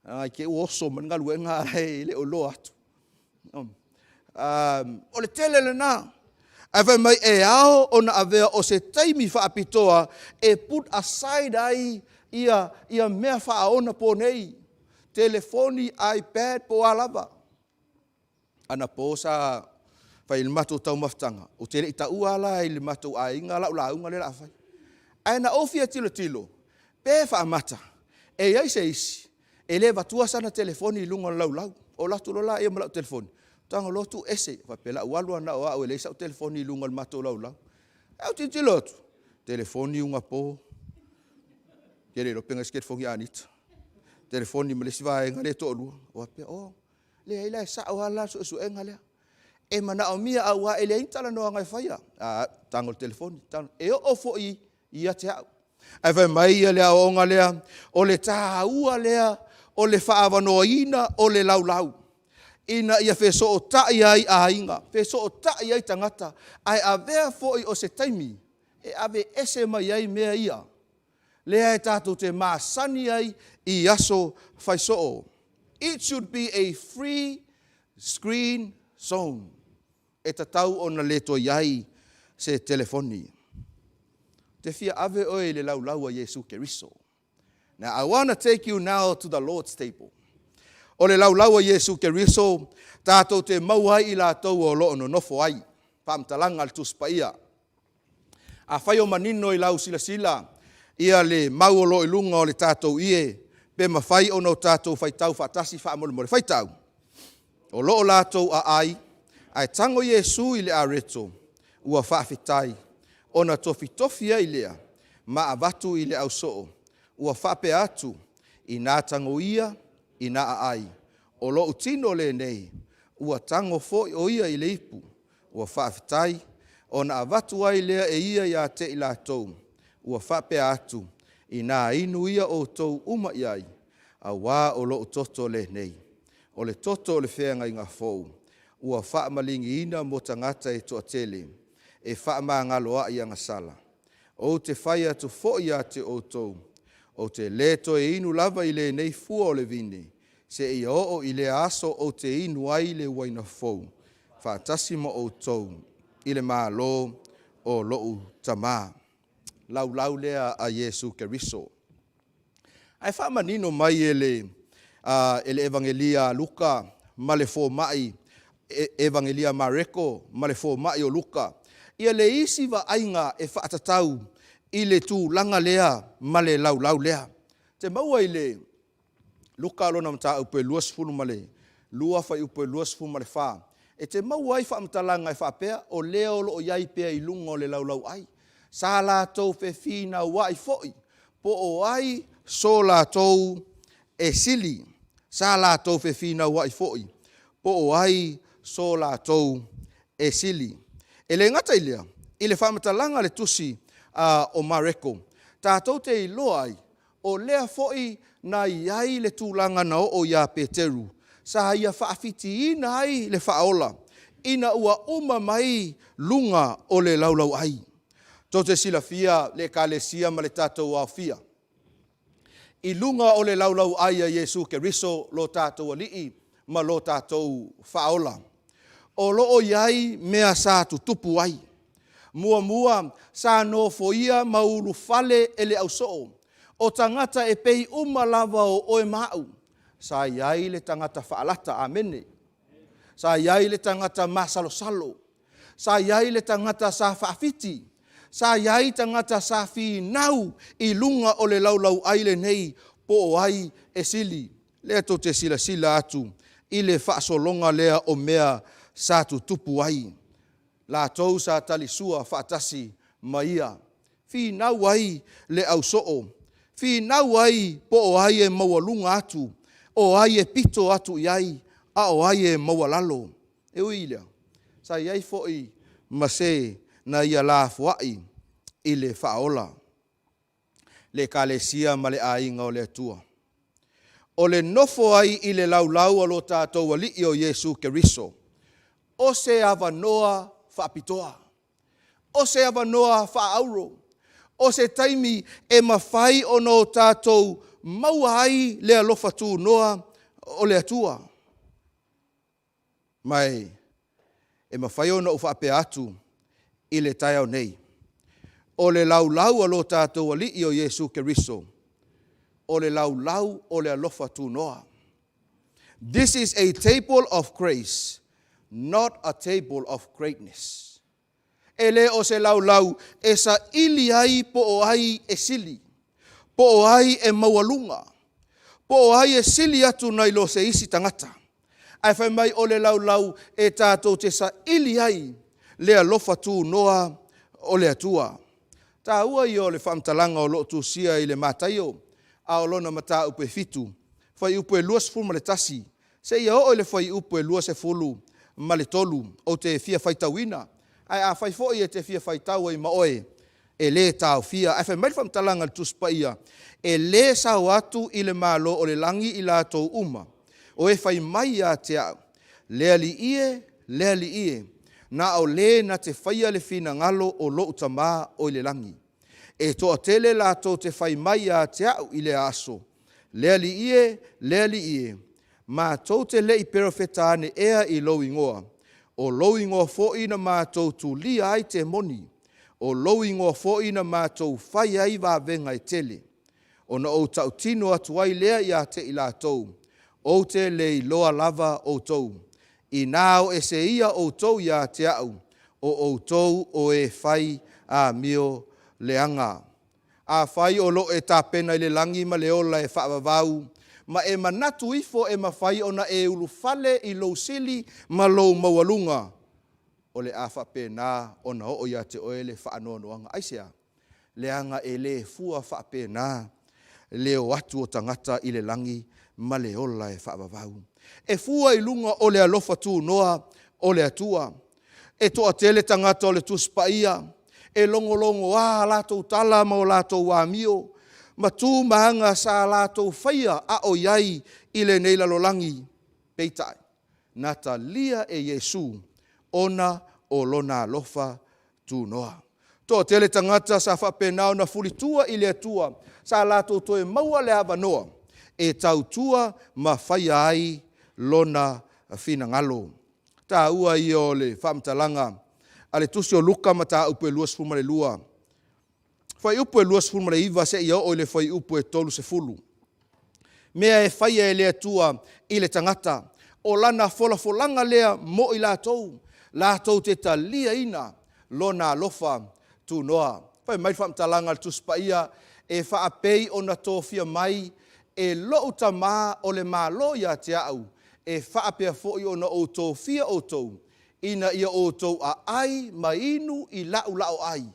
Ai te i ua oso mai le galuega ae le o iloa atu. O le tele lena. Ae fai mai e ao ona avea o se taimi faapitoa e put aside ai ia mea faaonaponei, telefoni, iPad po o a lava. Anapo sa fai ai le matou taumafataga, ou te le i taua lava la i le matou aiga lau lauga lea o le a fai. Ae na ou fia tilotilo pe faamata e i ai se isi e le avatua sana telefoni i luga o le laulau. Ou alu atu loa laia ma lau telefoni, tago loa tuu ese. Faapea o le a ou alu lava na o au e leai sau telefoni i luga o le matou laulau. Ae ou tilotilo atu, telefoni ugapo, ou te le iloa pe na i ai se telefoni a Anita, telefoni ma le isi vaega lea e toalua. Ou faapea, oh, leai la e sao lava la le suesuega lea. E manaomia aua e leai ni talanoaga e faia. A, tago i le telefoni, tago. E oo foi ia te au. Ae fai mai le aoaoga lea, o le taua lea o le faaavanoaina o le laulau ina ia fesootai ai aiga, fesootai ai tagata, ae avea foi o se taimi e aveese mai ai mea ia lea e tatou te masani ai i aso fai soo. It should be a free screen zone. E tatau ona le toe i ai se telefoni. Ou te fia ave oe i le laulau a Iesu Keriso. Now I want to take you now to the Lord's table. O le laulau a Iesu Keriso, tatou te maua ai i latou o lo o nonofo ai. Faamatalaga a le Tusi Paia. Afai o manino i lau silasila ia le mau o lo o i luga o le tatou ie, pe mafai ona o tatou faitau faatasi faamolemole. Faitau, o lo o latou aai, ae tago Iesu i le areto, ua faafetai, ona tofitofi ai lea ma avatu i le ausoo, ua faapea atu, Inā tagoia, inā aai, o lou tino lenei, ua tago foi o ia i le ipu, ua faafetai, ona avatu ai lea e ia ia te i latou, ua faapea atu, Inā inu ia outou uma i ai, auā o lou toto lenei, o le toto o le feagaiga fou, ua faamaligiina mo tagata e toatele, e faamagaloaʻi agasala. Ou te fai atu foi ia te outou, ou te lē toe inu lava i lenei fua o le vine, seia oo i lea aso ou te inu ai le uaina fou, faatasi ma outou i le Malo o lou Tamā. Laulau lea a Iesu Keriso. Ae faamanino mai e le e le Evagelia a Luka ma le fomai Evagelia a Mareko ma le fomai o Luka ia le isi vaaiga e faatatau i le tulaga lea ma le laulau lea. Te maua i le Luka lona mataupu e 22 fuaiupu e 24, e te maua ai faamatalaga e faapea, o lea o lo o i ai pea i luga o le laulauai. Sa latou fefinauai foi po o ai so latou e sili. Sa latou fefinauai foi po o ai so latou e sili. E le gata i lea, i le faamatalaga a le tusi a o Mareko, tatou te iloa ai, o lea foi na i ai le tulaga na oo ia Peteru, sa ia faafitiina ai le Faaola, ina ua uma mai luga o le laulauai. Tou te silafia le Ekalesia ma le tatou aofia i luga o le laulauai a Iesu Keriso lo tatou Alii ma lo tatou Faaola, o lo o i ai mea sa tutupu ai. Muamua, sa nofoia ma ulufale e le ausoo, o tagata e pei uma lava o oe ma au. Sa i ai le tagata faalata. Amene. Sa i ai le tagata masalosalo. Sa i ai le tagata sa faafiti. Sa i ai tagata sa finau i luga o le laulauai lenei po o ai e sili. Lea tou te silasila atu i le faasologa lea o mea sa tutupu ai. Latou sa talisua faatasi ma ia. Finau ai le ausoo, finau ai po o ai e maualuga atu, o ai e pito atu i ai, a o ai e maualalo. E ui i lea, sa i ai foi ma se na ia lafoai i le Faaola, le Ekalesia ma le aiga o le Atua. O le nofo ai i le laulau a lo tatou Alii o Iesu Keriso, o se avanoa faapitoa, o se avanoa faaauro, o se taimi e mafai ona o tatou maua ai le alofa tunoa o le Atua. Ma e mafai ona ou faapea atu i le taeao nei, o le laulau a lo tatou Alii o Iesu Keriso, o le laulau o le alofa tunoa. This is a table of grace, not a table of greatness. E le o se laulau e saili ai po o ai e sili, po o ai e maualuga, po o ai e sili atu nai lo se isi tagata. Ae fai mai o le laulau e tatou te saili ai le alofa tunoa o le Atua. Taua ia o le faamatalaga o lo o tusia i le Mataio a o lona mataupu e 7, fuaiupu e 21 seia oo i le fuaiupu e 23. Ou te fia faitauina, ae afai foi e te fia faitau ai ma oe, e le taofia. Ae fai mai le faamatalaga a le Tusi Paia, E le sao atu i le Malo o le lagi i latou uma o e fai mai ia te au, Le Alii e, le Alii e, na o le na te faia le finagalo o lou Tama o i le lagi. E toatele latou te fai mai ia te au i lea aso, Le Alii e, le Alii e, matou te le i perofeta ane ea i lou igoa, o lou igoa foi na matou tulia ai temoni, o lou igoa foi na matou fai ai vavega e tele. Ona ou tautino atu ai lea ia te i latou, Ou te le iloa lava outou. Inā o ese ia outou ia te au, o outou o e fai amio leaga. Afai o lo o e tapena i le lagi ma le ola e faavavau, ma e manatu ifo e mafai ona e ulufale i lou sili ma lou maualuga, o le a faapena ona oo ia te oe le faanoanoaga. Aisea? Leaga e le fua faapena le o atu o tagata i le lagi ma le ola e faavavau. E fua i luga o le alofa tunoa o le Atua. E toatele tagata o le Tusi Paia e logologoa a latou tala ma o latou amio, ma tu ma aga sa latou faia a o i ai i lenei lalolagi. Peitai, na talia e Iesu ona o Lona alofa tunoa. Toatele tagata sa faapena ona fulitua i le Atua, sa latou toe maua le avanoa e tautua ma faia ai Lona finagalo. Taua ia o le faamatalaga a le Tusi o Luka mataupu e 22, fuaiupu e 29 seia oo i le fuaiupu e 30. Mea e faia e le Atua i le tagata, o lana folafolaga lea mo i latou, latou te taliaina Lona alofa tunoa. Fai mai le faamatalaga a le Tusi Paia, E faapei ona tofia mai e lou Tama o le Malo ia te au, e faapea foi ona ou tofia outou, ina ia outou aai ma inu i la'u laoai,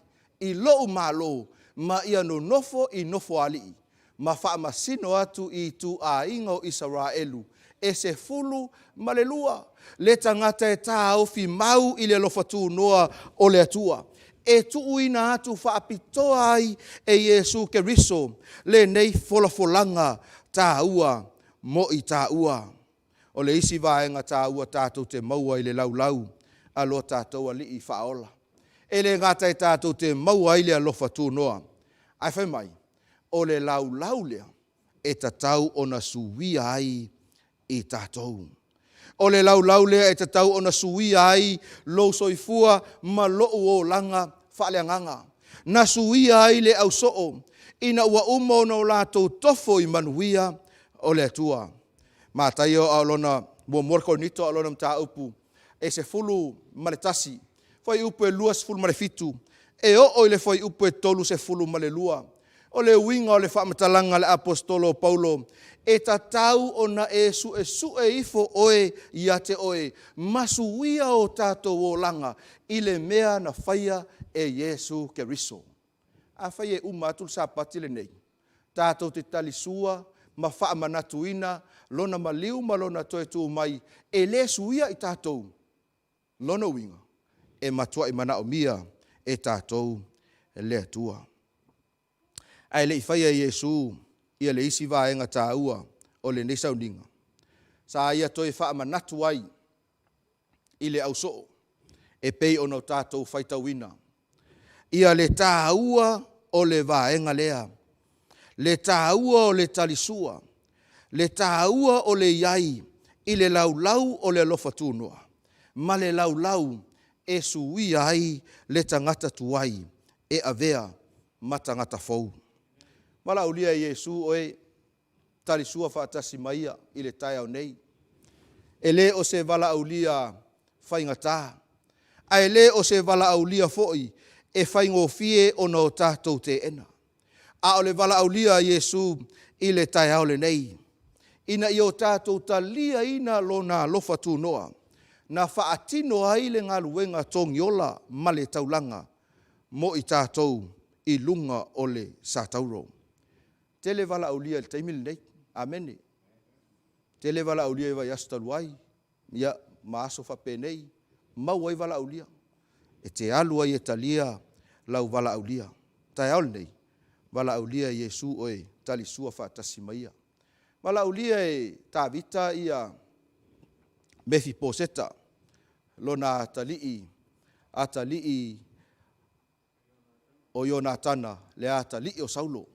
i lou Malo, ma ia nonofo i nofoalii, ma faamasino atu i ituaiga o Isaraelu e 12, le tagata e taofi mau i le alofa tunoa o le Atua, e tuuina atu faapitoa ai e Iesu Keriso lenei folafolaga taua mo i taua. O le isi vaega taua tatou te maua i le laulau a lo tatou Alii Faaola, e le gata e tatou te maua ai le alofa tunoa, ae fai mai, o le laulau lea e tatau ona suia ai i tatou. O le laulau lea e tatau ona suia ai lou soifua ma lou olaga faaleagaga. Na suia ai le ausoo ina ua uma ona o latou tofo i manuia o le Atua. Mataio a o lona muamua Korinito a o lona mataupu e 11, fuaiupu e 27 e oo i le fuaiupu e 32. O le uiga o le faamatalaga a le Aposetolo o Paulo, e tatau ona e suesue ifo oe ia te oe, ma suia o tatou olaga i le mea na faia e Iesu Keriso. Afai e uma atu le Sapati lenei, tatou te talisua ma faamanatuina Lona maliu ma Lona toe tu mai, e le suia i tatou. Lona uiga, e matuai manaomia e tatou le Atua. Ae le i faia e Iesu ia le isi vaega taua o lenei sauniga, sa ia toe faamanatu ai i le ausoo e pei ona o tatou faitauina ia le taua o le vaega lea, le taua o le talisua, le taua o le i ai i le laulau o le alofa tunoa ma le laulau e suia ai le tagata tuai e avea ma tagata fou. Valaaulia e Iesu oe, talisua faatasi ma Ia i le taeao nei. E le o se valaaulia faigata, ae le o se valaaulia foi e faigofie ona o tatou teena. A o le valaaulia a Iesu i le taeao lenei, ina ia o tatou taliaina Lona alofa tunoa, na faatino ai le galuega togiola ma le taulaga mo i tatou i luga o le satauro. Tele valaaulia i le taimi lenei. Amene. Tele valaaulia i vaiaso talu ai, ia, ma aso faapenei, maua ai valaaulia. E te alu ai e talia lau valaaulia. Taeao lenei, valaaulia e Iesu oe, talisua faatasi ma Ia. Valaaulia e Tavita ia Mefiposeta, lona atalii, atalii o Ionatana, le atalii o Saulo.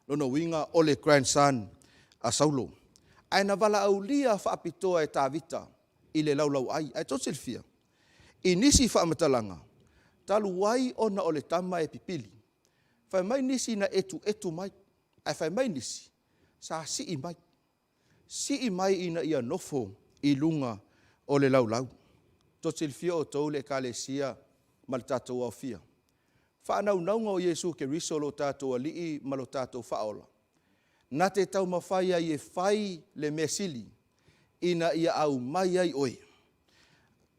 Lona uiga o le grandson a Saulo. Ae na valaaulia faapitoa e Tavita i le laulauai. Ae tou te silafia, i nisi faamatalaga, talu ai ona o le tama e pipili, fai mai nisi na etuetu mai, ae fai mai nisi, sa sii mai. Sii mai ina ia nofo i luga o le laulau. Tou te silafia outou le Ekalesia ma le tatou aofia. Faanaunauga o Iesu Keriso lo tatou Alii ma lo tatou Faaola, na te taumafai ai e fai le mea sili ina ia aumai ai oe,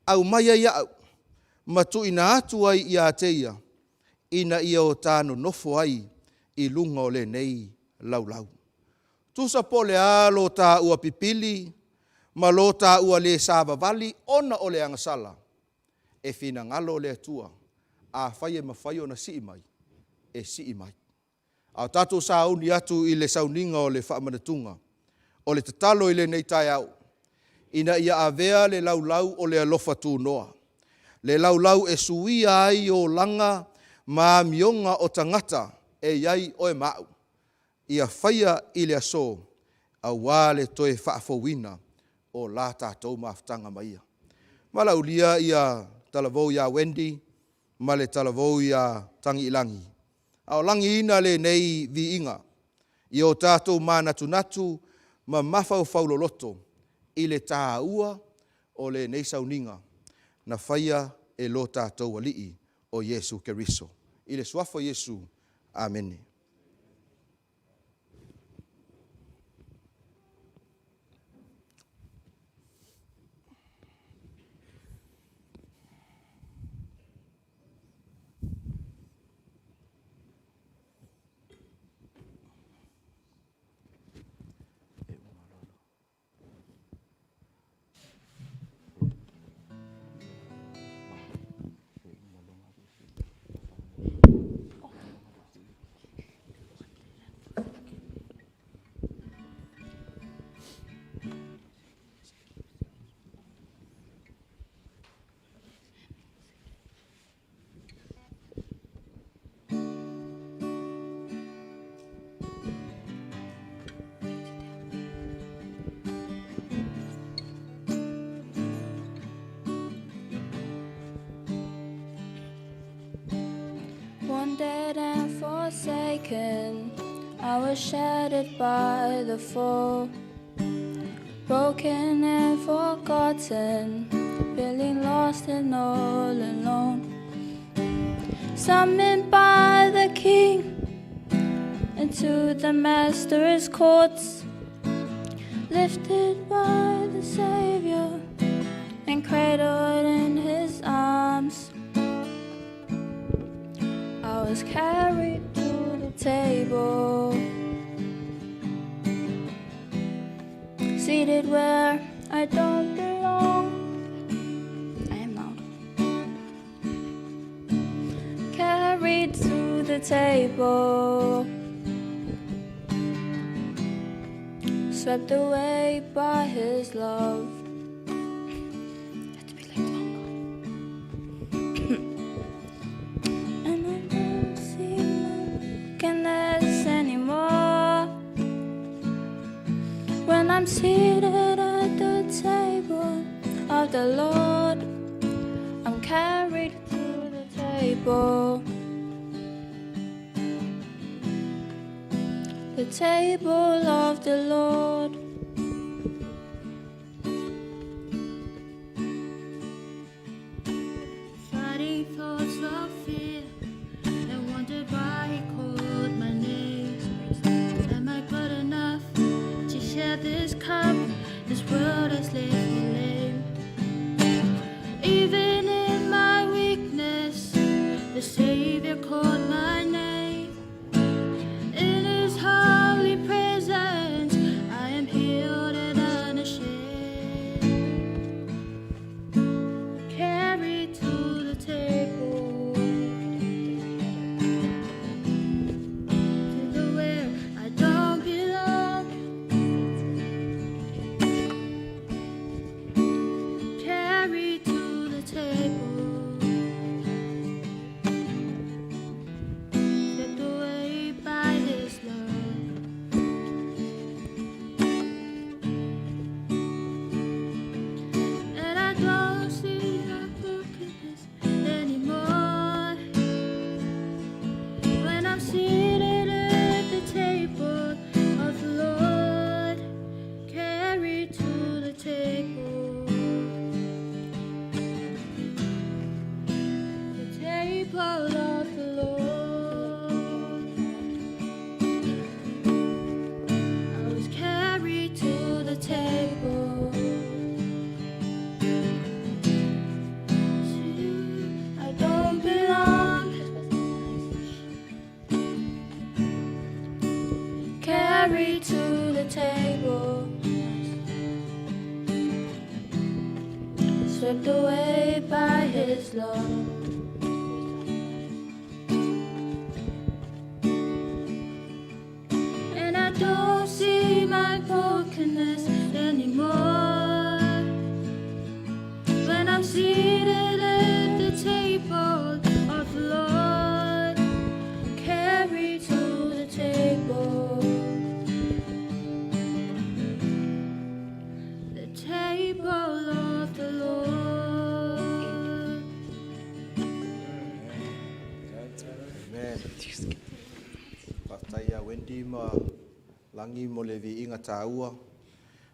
aumai ai au, ma tuuina atu ai ia te Ia, ina ia o ta nonofo ai i luga o lenei laulau. Tusa po o le a lo taua pipili ma lo taua le savavali ona o le agasala, e finagalo le Atua, afai e mafai ona sii mai, e sii mai. A o tatou sauni atu i le sauniga o le faamanatuga, o le tatalo i lenei taeao, ina ia avea le laulau o le alofa tunoa, le laulau e suia ai olaga ma amioga o tagata e i ai oe ma au, ia faia i le aso aua le toe faafouina o la tatou mafutaga ma Ia. Valaaulia ia talavou ia Wendy ma le talavou ia Tagiilagi, a o lagiina lenei viiga i o tatou manatunatu ma mafaufau loloto i le taua o lenei sauniga na faia e lo tatou Alii o Iesu Keriso. i le Suafa o Iesu. Amene. Wounded and forsaken, I was shattered by the fall. Broken and forgotten, feeling lost and all alone. Summoned by the king into the master's courts, lifted by the Savior and cradled in his arms. I was carried to the table, seated where I don't belong. I am loud. Carried to the table, swept away by his love. Had to be late longer. And I don't see my weakness anymore. When I'm seated at the table of the Lord, I'm carried to the table. The table of the Lord. Fighting thoughts of fear and wondered why he called my name. Am I good enough to share this cup? This world has left me lame. Even in my weakness, the Savior called my name. In His holy presence, I am healed and unashamed. Carried to the table, to the where I don't belong. Carried to the table, swept away by His love. And I don't see my brokenness anymore. When I'm seated at the table of the Lord, carried to the table, the table of the Lord. I was carried to the table. I don't belong. Carried to the table, swept away by his love. And I don't see my brokenness anymore. When I'm seated at the table of the Lord, Carried to the table, the table of the Lord. Amen. Faafetai ia Wendy ma Lagi mo le viiga taua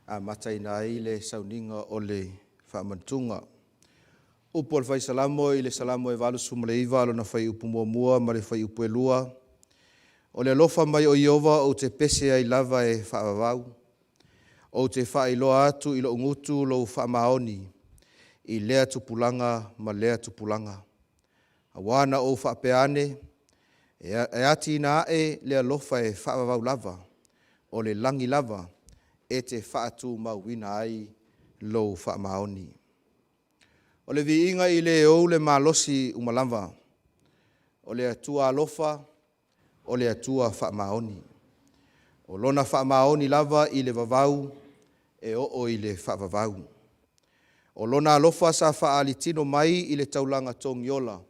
amataina ai le sauniga o le faamanatuga. Upu a le Fai Salamo i le Salamo e 89 lona fuaiupu muamua ma le fuaiupu e lua. O le alofa mai o Ieova ou te pese ai lava e faavavau. Ou te faailoa atu i lou gutu lou faamaoni i lea tupulaga ma lea tupulaga. Auā na ou faapea ane, E atiina ae le alofa e faavavau lava, o le lagi lava e te faatumauina ai lou faamaoni. O le viiga i le ou le malosi uma lava, o le Atua alofa, o le Atua faamaoni. O Lona faamaoni lava i le vavau e oo i le faavavau. O Lona alofa sa faaali tino mai i le taulaga togiola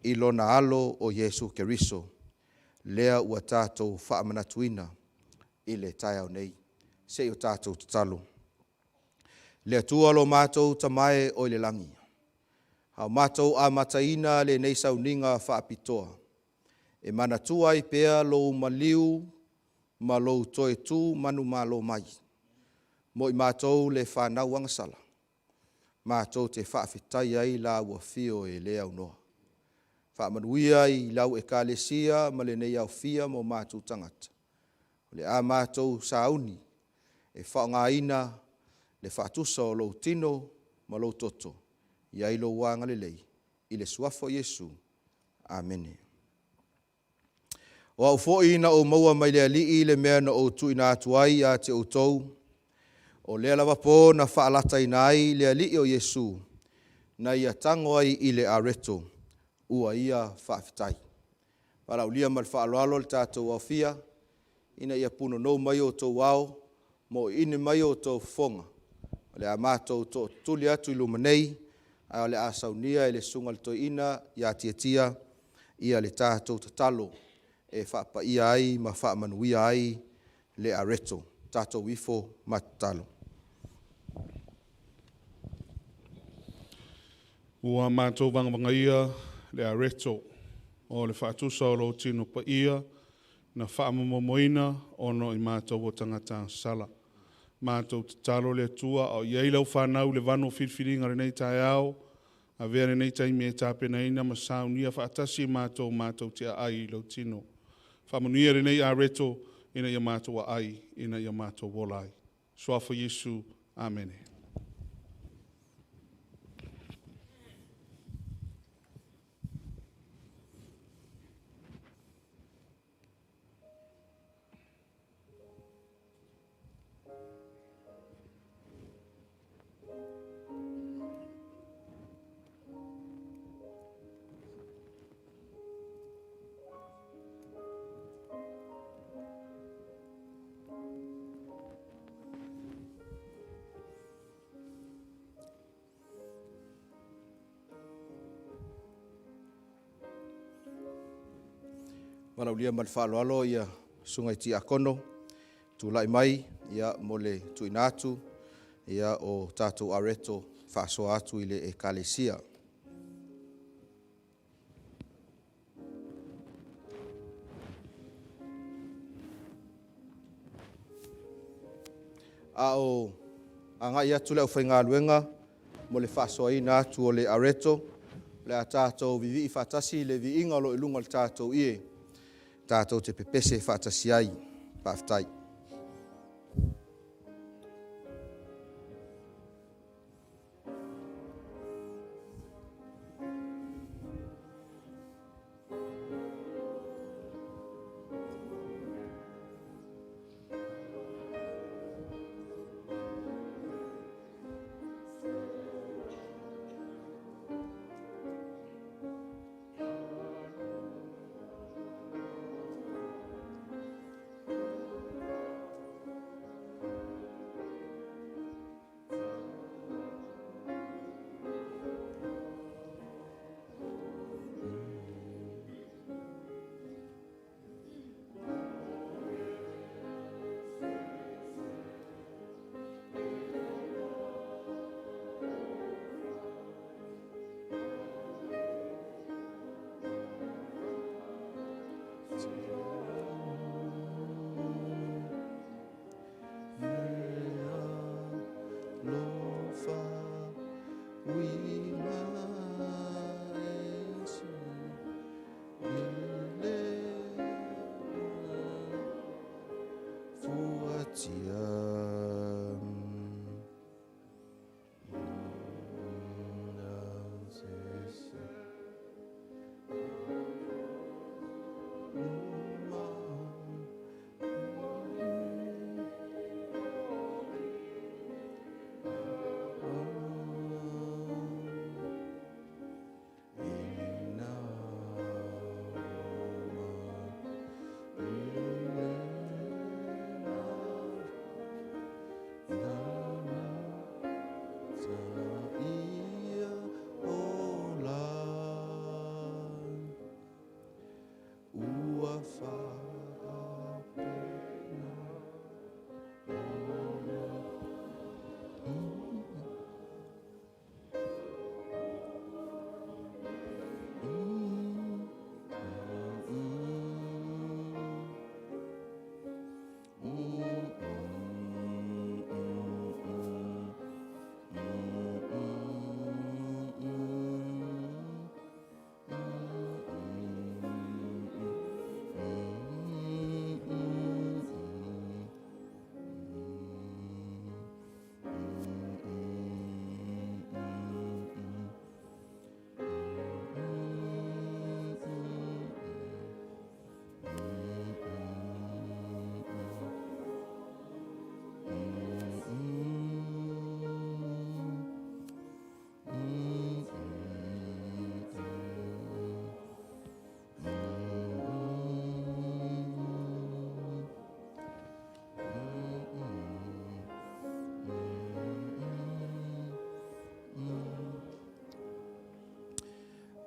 i Lona Alo o Iesu Keriso, lea ua tatou faamanatuina i le taeao nei. Se i o tatou tatalo. Le Atua lo matou Tama e oi le lagi, a o matou amataina lenei sauniga faapitoa, e manatua ai pea lou maliu ma lou toe tu manumalo mai mo i matou le fanau agasala, matou te faafetai ai i lau Afio e le aunoa. Faamanuia i lau Ekalesia ma lenei aofia ma o matou tagata, o le a matou sauni e faaaogaina le faatusa o lou tino ma lou toto, i ai lou agalelei, i le Suafa o Iesu. Amene. O au foi na ou maua mai le Alii le mea na ou tuuina atu ai ia te outou, o lea lava po na faalataina ai le Alii o Iesu, na ia tago ai i le areto, ua ia faafetai. Valaaulia ma le faaaloalo le tatou aofia ina ia punonou mai outou ao ma iini mai outou fofoga, o le a matou tootuli atu i luma nei, ae o le a saunia e le Susuga i le Toeaina ia Tiatia le tatou tatalo e faapaia ai ma faamanuia ai le areto. Tatou ifo ma tatalo. Ua matou vagavagaia le areto o le faatusa o lou tino paia na faamomomoina ona o i matou o tagata agasala. Matou tatalo le Atua a o i ai lau fanau i le vanu o filifiliga i lenei taeao, avea lenei taimi e tapenaina ma saunia faatasi matou, matou te aai i lou tino. Faamanuia lenei areto ina ia matou aai ina ia matou ola ai. Suafa Iesu. Amene. Valaaulia ma le faaaloalo ia Susuga i Tiakono tulai mai ia mo le tuuina atu ia o tatou areto faasoa atu i le Ekalesia. A o agai atu le aufaigaluega mo le faasoaina atu o le areto, o le a tatou vivii faatasi i le viiga o lo o i luga o le tatou ie, tatou te pepese faatasi ai. Faafetai.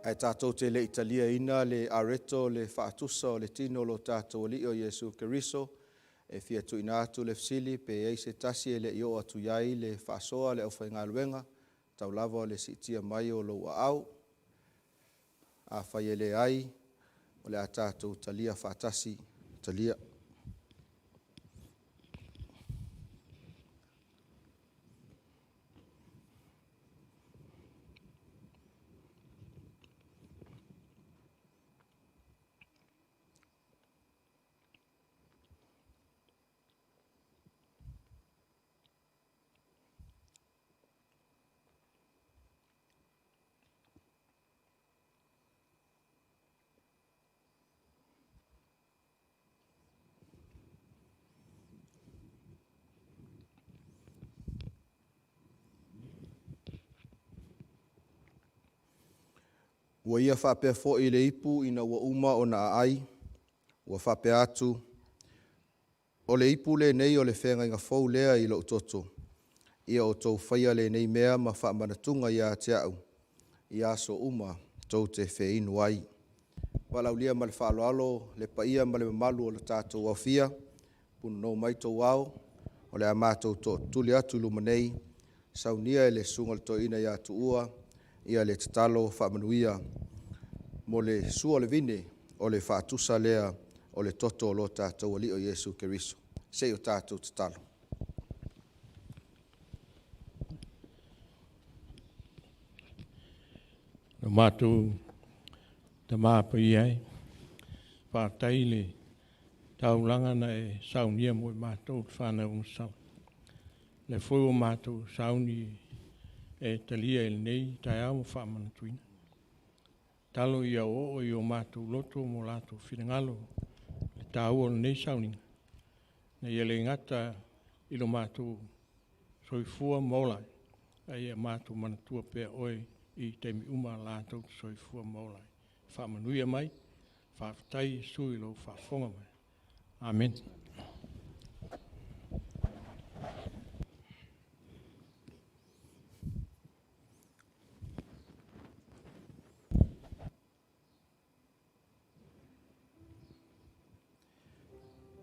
Ae tatou te le i taliaina le areto le faatusa o le tino o lo tatou Alii o Iesu Keriso, e fia tuuina atu le fesili pe i ai se tasi e le i oo atu i ai le faasoa a le aufaigaluega tau lava o le siitia mai o lou aao. Afai e leai, o le a tatou talia faatasi. Talia. Ua ia faapea foi le ipu ina ua uma ona aai, ua faapea atu, O le ipu lenei o le feagaiga fou lea i lou toto. Ia outou faia lenei mea ma faamanatuga ia te au i aso uma tou te feinu ai. Valaaulia ma le faaaloalo le paia ma le mamalu o le tatou aofia, punonou mai tou ao, o le a matou tootuli atu i luma nei, saunia e le Susuga i le Toeaina ia Tuua le tatalo faamanuia mo le sua o le vine o le faatusa lea o le toto o lo tatou Alii o Iesu Keriso. Se i o tatou tatalo. Lo matou Tama Paia e, faafetai i le taulaga na e saunia mo i matou le fanau agasala. O lea foi ua matou sauni e talia i lenei taeao ma faamanatuina. Tatalo ia oooo i o matou loto ma o latou finagalo le taua o lenei sauniga, ina ia le gata i lo matou soifua ma ola ai, a ia matou manatua pea oe i taimi uma latou te soifua ma ola ai. Faamanuia mai, faafetai Iesu i lou faafofoga mai. Amene.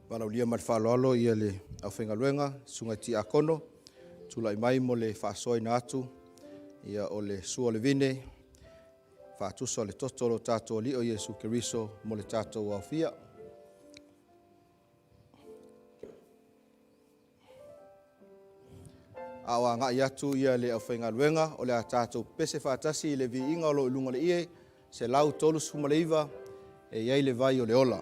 Valaaulia ma le faaaloalo le aufaigaluega, susuga i Tiakono, tulai mai mo le faasoaina atu o le sua o le vine, faatusa o le toto o lo tatou Alii o Iesu Keriso mo le tatou aofia. A o agai atu le aufaigaluega, o le a tatou pepese faatasi i le viiga o lo o i luga o le ie, 139, e i ai le vai o le ola.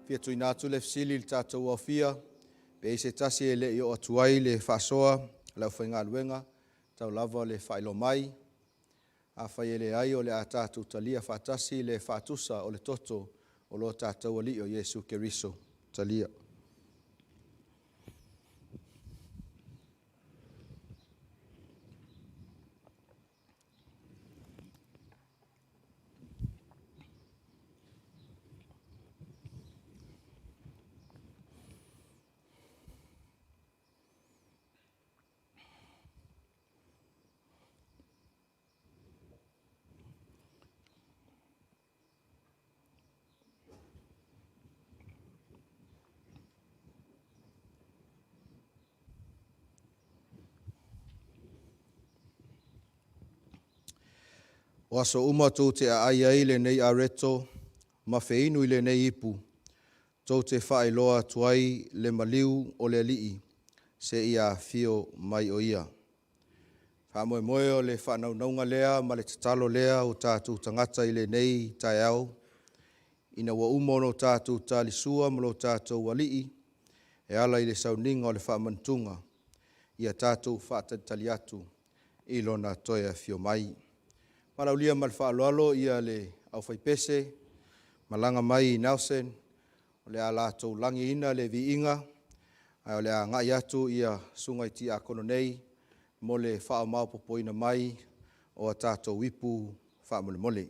Fia tuuina atu le fesili i le tatou aofia, pe i se tasi e le i oo atu ai le faasoa a le aufaigaluega, tau lava le faailoa mai. Afai e leai, o le a tatou talia faatasi le faatusa o le toto o lo tatou Alii o Iesu Keriso. Talia. O aso uma tou te aai ai lenei areto ma feinu i lenei ipu, tou te faailoa atu ai le maliu o le Alii seia afio mai o ia. Faamoemoe o le faanaunauga lea ma le tatalo lea o tatou tagata i lenei taeao, ina ua uma ona tatou talisua ma lo tatou Alii e ala i le sauniga o le faamanatuga, ia tatou faatalitali atu i lona toe afio mai. Valaaulia ma le faaaloalo le aufaipese malaga mai i Nelson, o le a latou lagiina le viiga, ae o le a agai atu susuga i tiakono nei mo le faamaopoopoina mai o a tatou ipu faamolemole.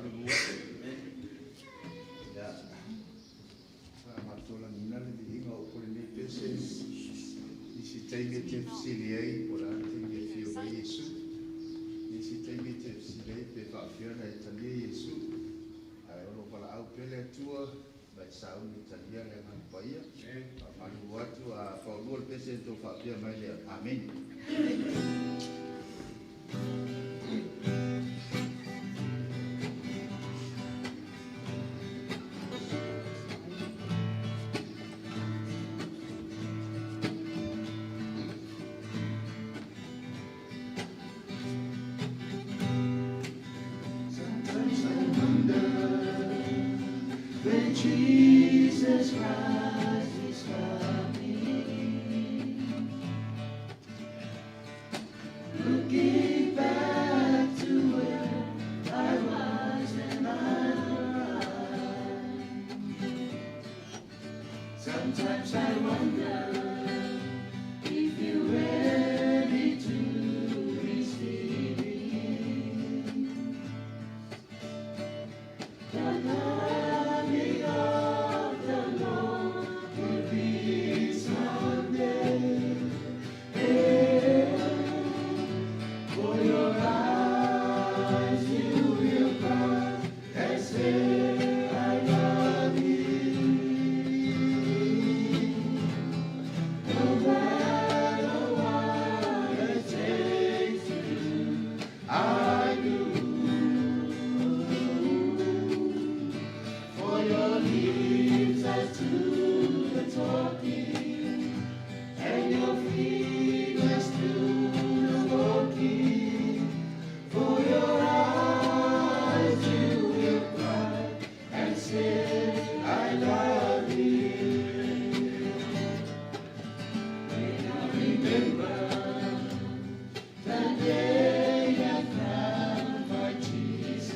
Faamalulu atu. Ia, sa matou lagiina le viiga o upu o lenei pese, nisi taimi e te fesili ai po o le a le taimi e afio mai ai Iesu. Nisi taimi e te fesili ai pe faapefea ona e talia Iesu. Ae o lo o valaau pea le Atua ma e sauni e talia le Agaga Paia. Faamalulu atu, a paulua le pese ona outou faapea mai lea, Amene. Sometimes I wonder when Jesus Christ is coming. Looking back to where I was and I Sometimes I wonder if you're ready to receive him. The coming of the Lord will be someday. Hey, for your eyes you will cry and say, I love you. No matter what it takes to do, I do. For your lips as to the talking, and your feet as to the walking. For your eyes you will cry and say, I love you. When I remember the day I found my Jesus,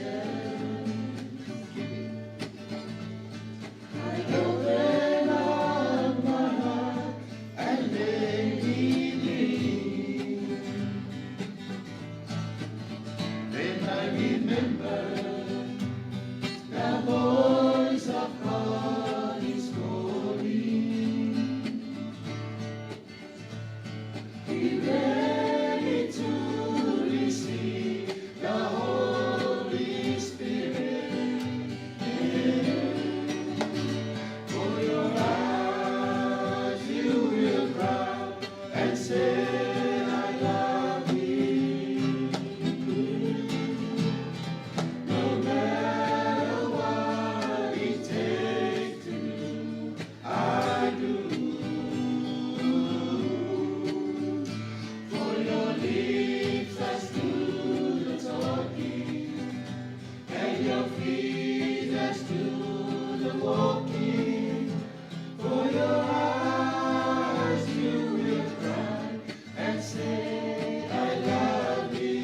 I opened up my heart and let him in. Then I remember the voice of God is calling. Be ready to receive the Holy Spirit. For your eyes you will cry and say, I love you. No matter what it takes to do, I do. For your lips that do the talking, and your feet that do the walking. For your eyes you will cry and say, I love you.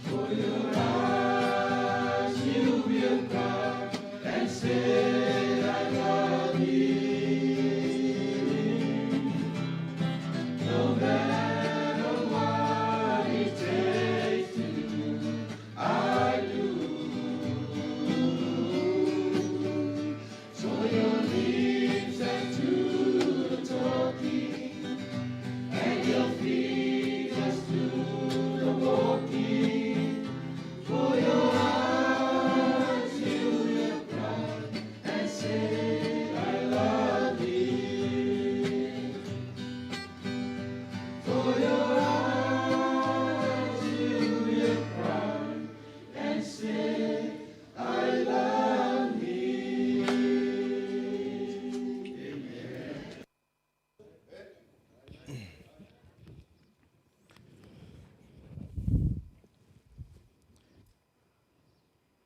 For your eyes you will cry and say, I love you. No matter what it takes to do, I do. So your lips that do the talking, and your feet that do the walking. For your eyes you will cry and say, I love you. For your eyes you will cry and say, I love you.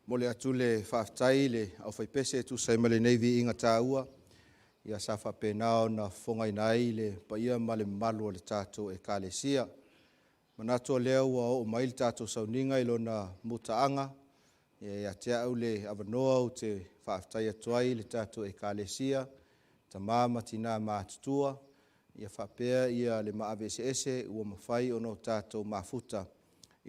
Momoli atu le faafetai i le aufaipese e tusa ai ma lenei viiga taua, ia sa faapena ona fofogaina ai le paia ma le mamalu o le tatou Ekalesia. Manatu o lea ua oo mai le tatou sauniga i lona mutaaga, ia ia te au le avanoa ou te faafetai atu ai i le tatou Ekalesia, tama ma tina matutua, ia faapea ia le maave eseese ua mafai ona o tatou mafuta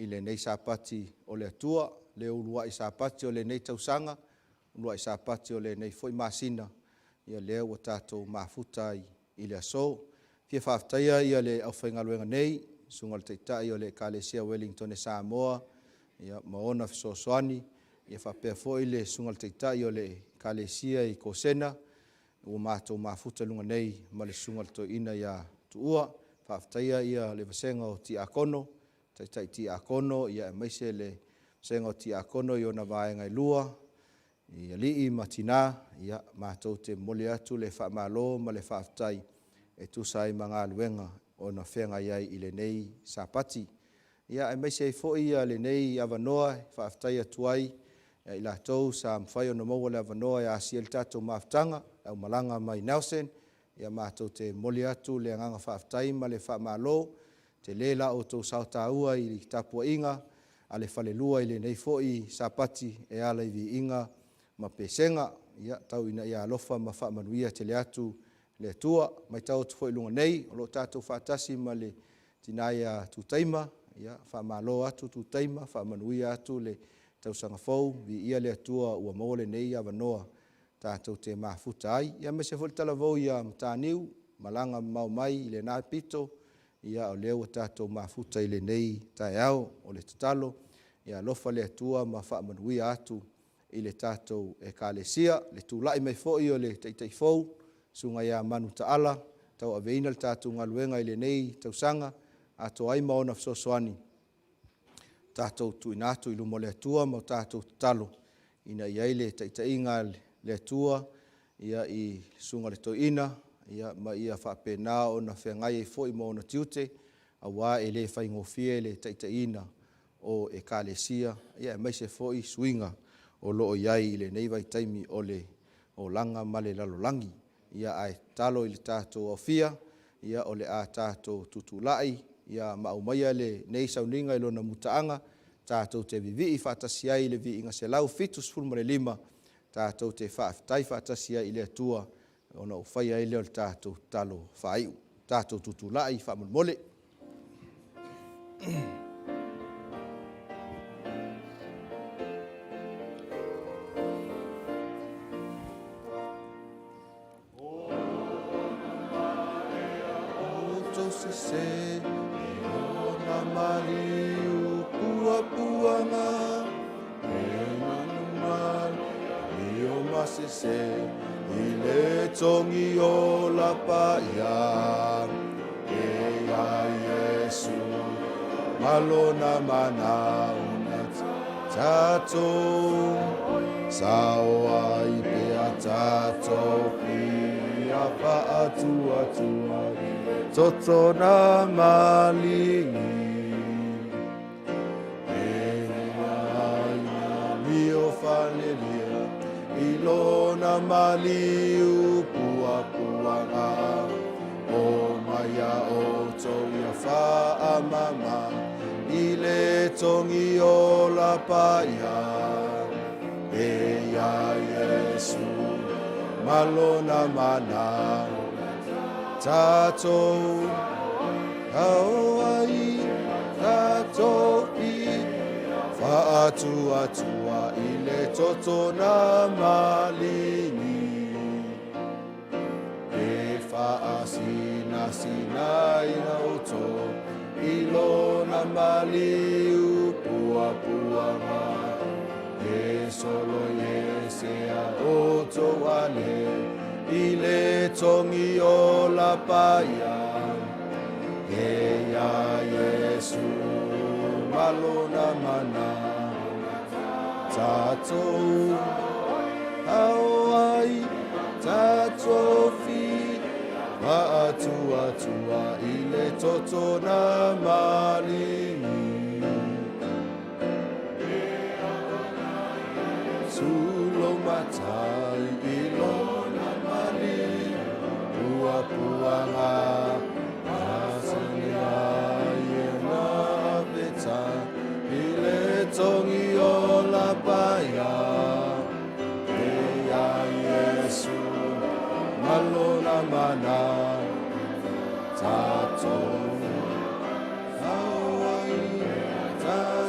i lenei Sapati o le Atua, le uluai Sapati o lenei tausaga, uluai Sapati o lenei foi masina, ia lea ua tatou mafuta ai i le aso. Fia faafetaia ia le aufaigaluega nei, Susuga i le Taitai o le Ekalesia Uelintone Samoa ia ma ona fesoasoani, ia faapea foi le Susuga i le Taitai o le Ekalesia i Kosena, ua matou mafuta i luga nei ma le Susuga i le Toeaina ia Tuua. Faafetaia ia le vasega o Tiakono, Taitai Tiakono aemaise le vasega o Tiakono i ona vaega e lua, i alii ma tina, ia matou te momoli atu le faamalo ma le faafetai e tusa ai ma galuega o feagai ai i lenei Sapati. Ia aemaise ai foi lenei avanoa e faafetai atu ai ia i latou sa mafai ona maua le avanoa e asia ai le tatou mafutaga, le aumalaga mai Nelson, ia matou te momoli atu le agaga faafetai ma le faamalo, tele la outou sao taua i le tapuaiga a le falelua i lenei foi Sapati e ala i viiga ma pesega. Ia tau ina ia alofa ma faamanuia tele atu le Atua. E matau atu foi i luga nei o lo o tatou faatasi ma le tina ia Tutaima, ia faamalo atu Tutaima, faamanuia atu le tausaga fou, viia le Atua ua maua lenei avanoa tatou te mafuta ai. Ia aemaise foi le talavou ia Mataniu, malaga mamao mai i lena pito, ia o lea ua tatou mafuta i lenei taeao. O le tatalo, ia alofa le Atua ma faamanuia atu i le tatou Ekalesia. Le tulai mai foi o le Taitai fou, le Susuga ia Manu Taala e tauaveina le tatou galuega i lenei tausaga atoa ai ma ona fesoasoani, tatou tuuina atu i luma o le Atua ma tatou tatalo ina ia i ai le taitaiga a le Atua i le Susuga i le Toeaina ma ia faapena ona feagai ai foi ma ona tiute aua e le faigofie le taitaiina o Ekalesia aemaise foi suiga o lo o i ai i lenei vaitaimi o le olaga ma le lalolagi. Ia ae tatalo i le tatou aofia, o le a tatou tutulai ma aumaia lenei sauniga i lona mutaaga tatou te vivii faatasi ai i le viiga 175, tatou te faafetai faatasi ai i le Atua ona ou faia ai lea o le tatou tatalo faaiu. Tatou tutulai faamolemole. Outou sese i lona maliu puapuaga e malumalu i o masese i le togi o lapaia e ia Iesu ma lona mana ona tatou sao ai pea tatou pia faatuatua toto na maligi e ai mio falelia i lona maliu puapuaga o mai a outou ia faamama i le togi o lapaia e ia Iesu ma lona mana tatou ao ai tatou i faatuatua i le toto na maligi e faasinasinaina outou i lona maliu puapuaga e solo iesea outou ale i le togi o lapaia e ia Iesu ma lona mana tatou ao ai tatou fi faatuatua i le toto na maligi Sulo matai i lona mali puapuaga asene ai e na peta i le togi o lapaia e ia Iesu ma lona mana tatou ao ai tatou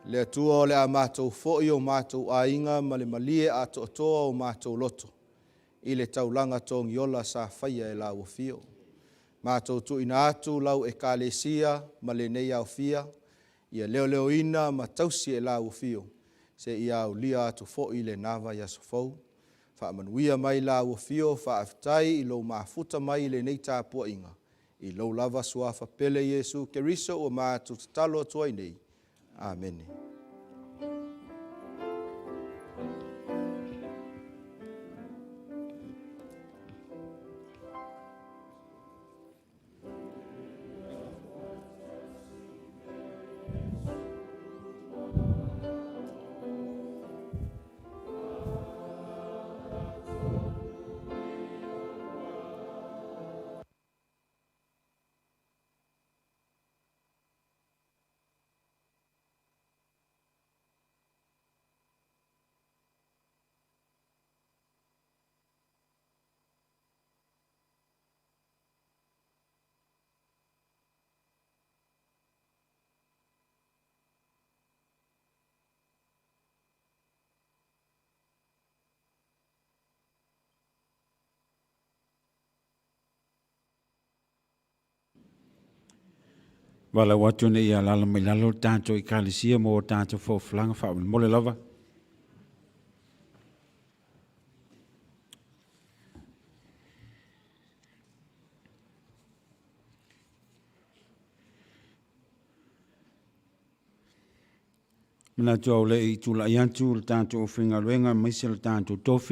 Le Atua o le a matou foi o matou aiga ma le malie atoatoa o matou loto i le taulaga togiola sa faia e lau afio. Matou tuuina atu lau Ekalesia ma lenei aofia, ia leoleoina ma tausi e lau afio, seia aulia atu foi lena vaiaso fou. Faamanuia mai lau afio, faafetai i lou mafuta mai i lenei tapuaiga, i lou lava suafa pele Iesu Keriso ua matou tatalo atu ai nei. Amene. Valaau atu ina ia alaala mai lalo le tatou Ekalesia mo a tatou folafolaga faamolemole lava. Manatu au le i tulai atu le tatou aufaigaluega aemaise le tatou tofi.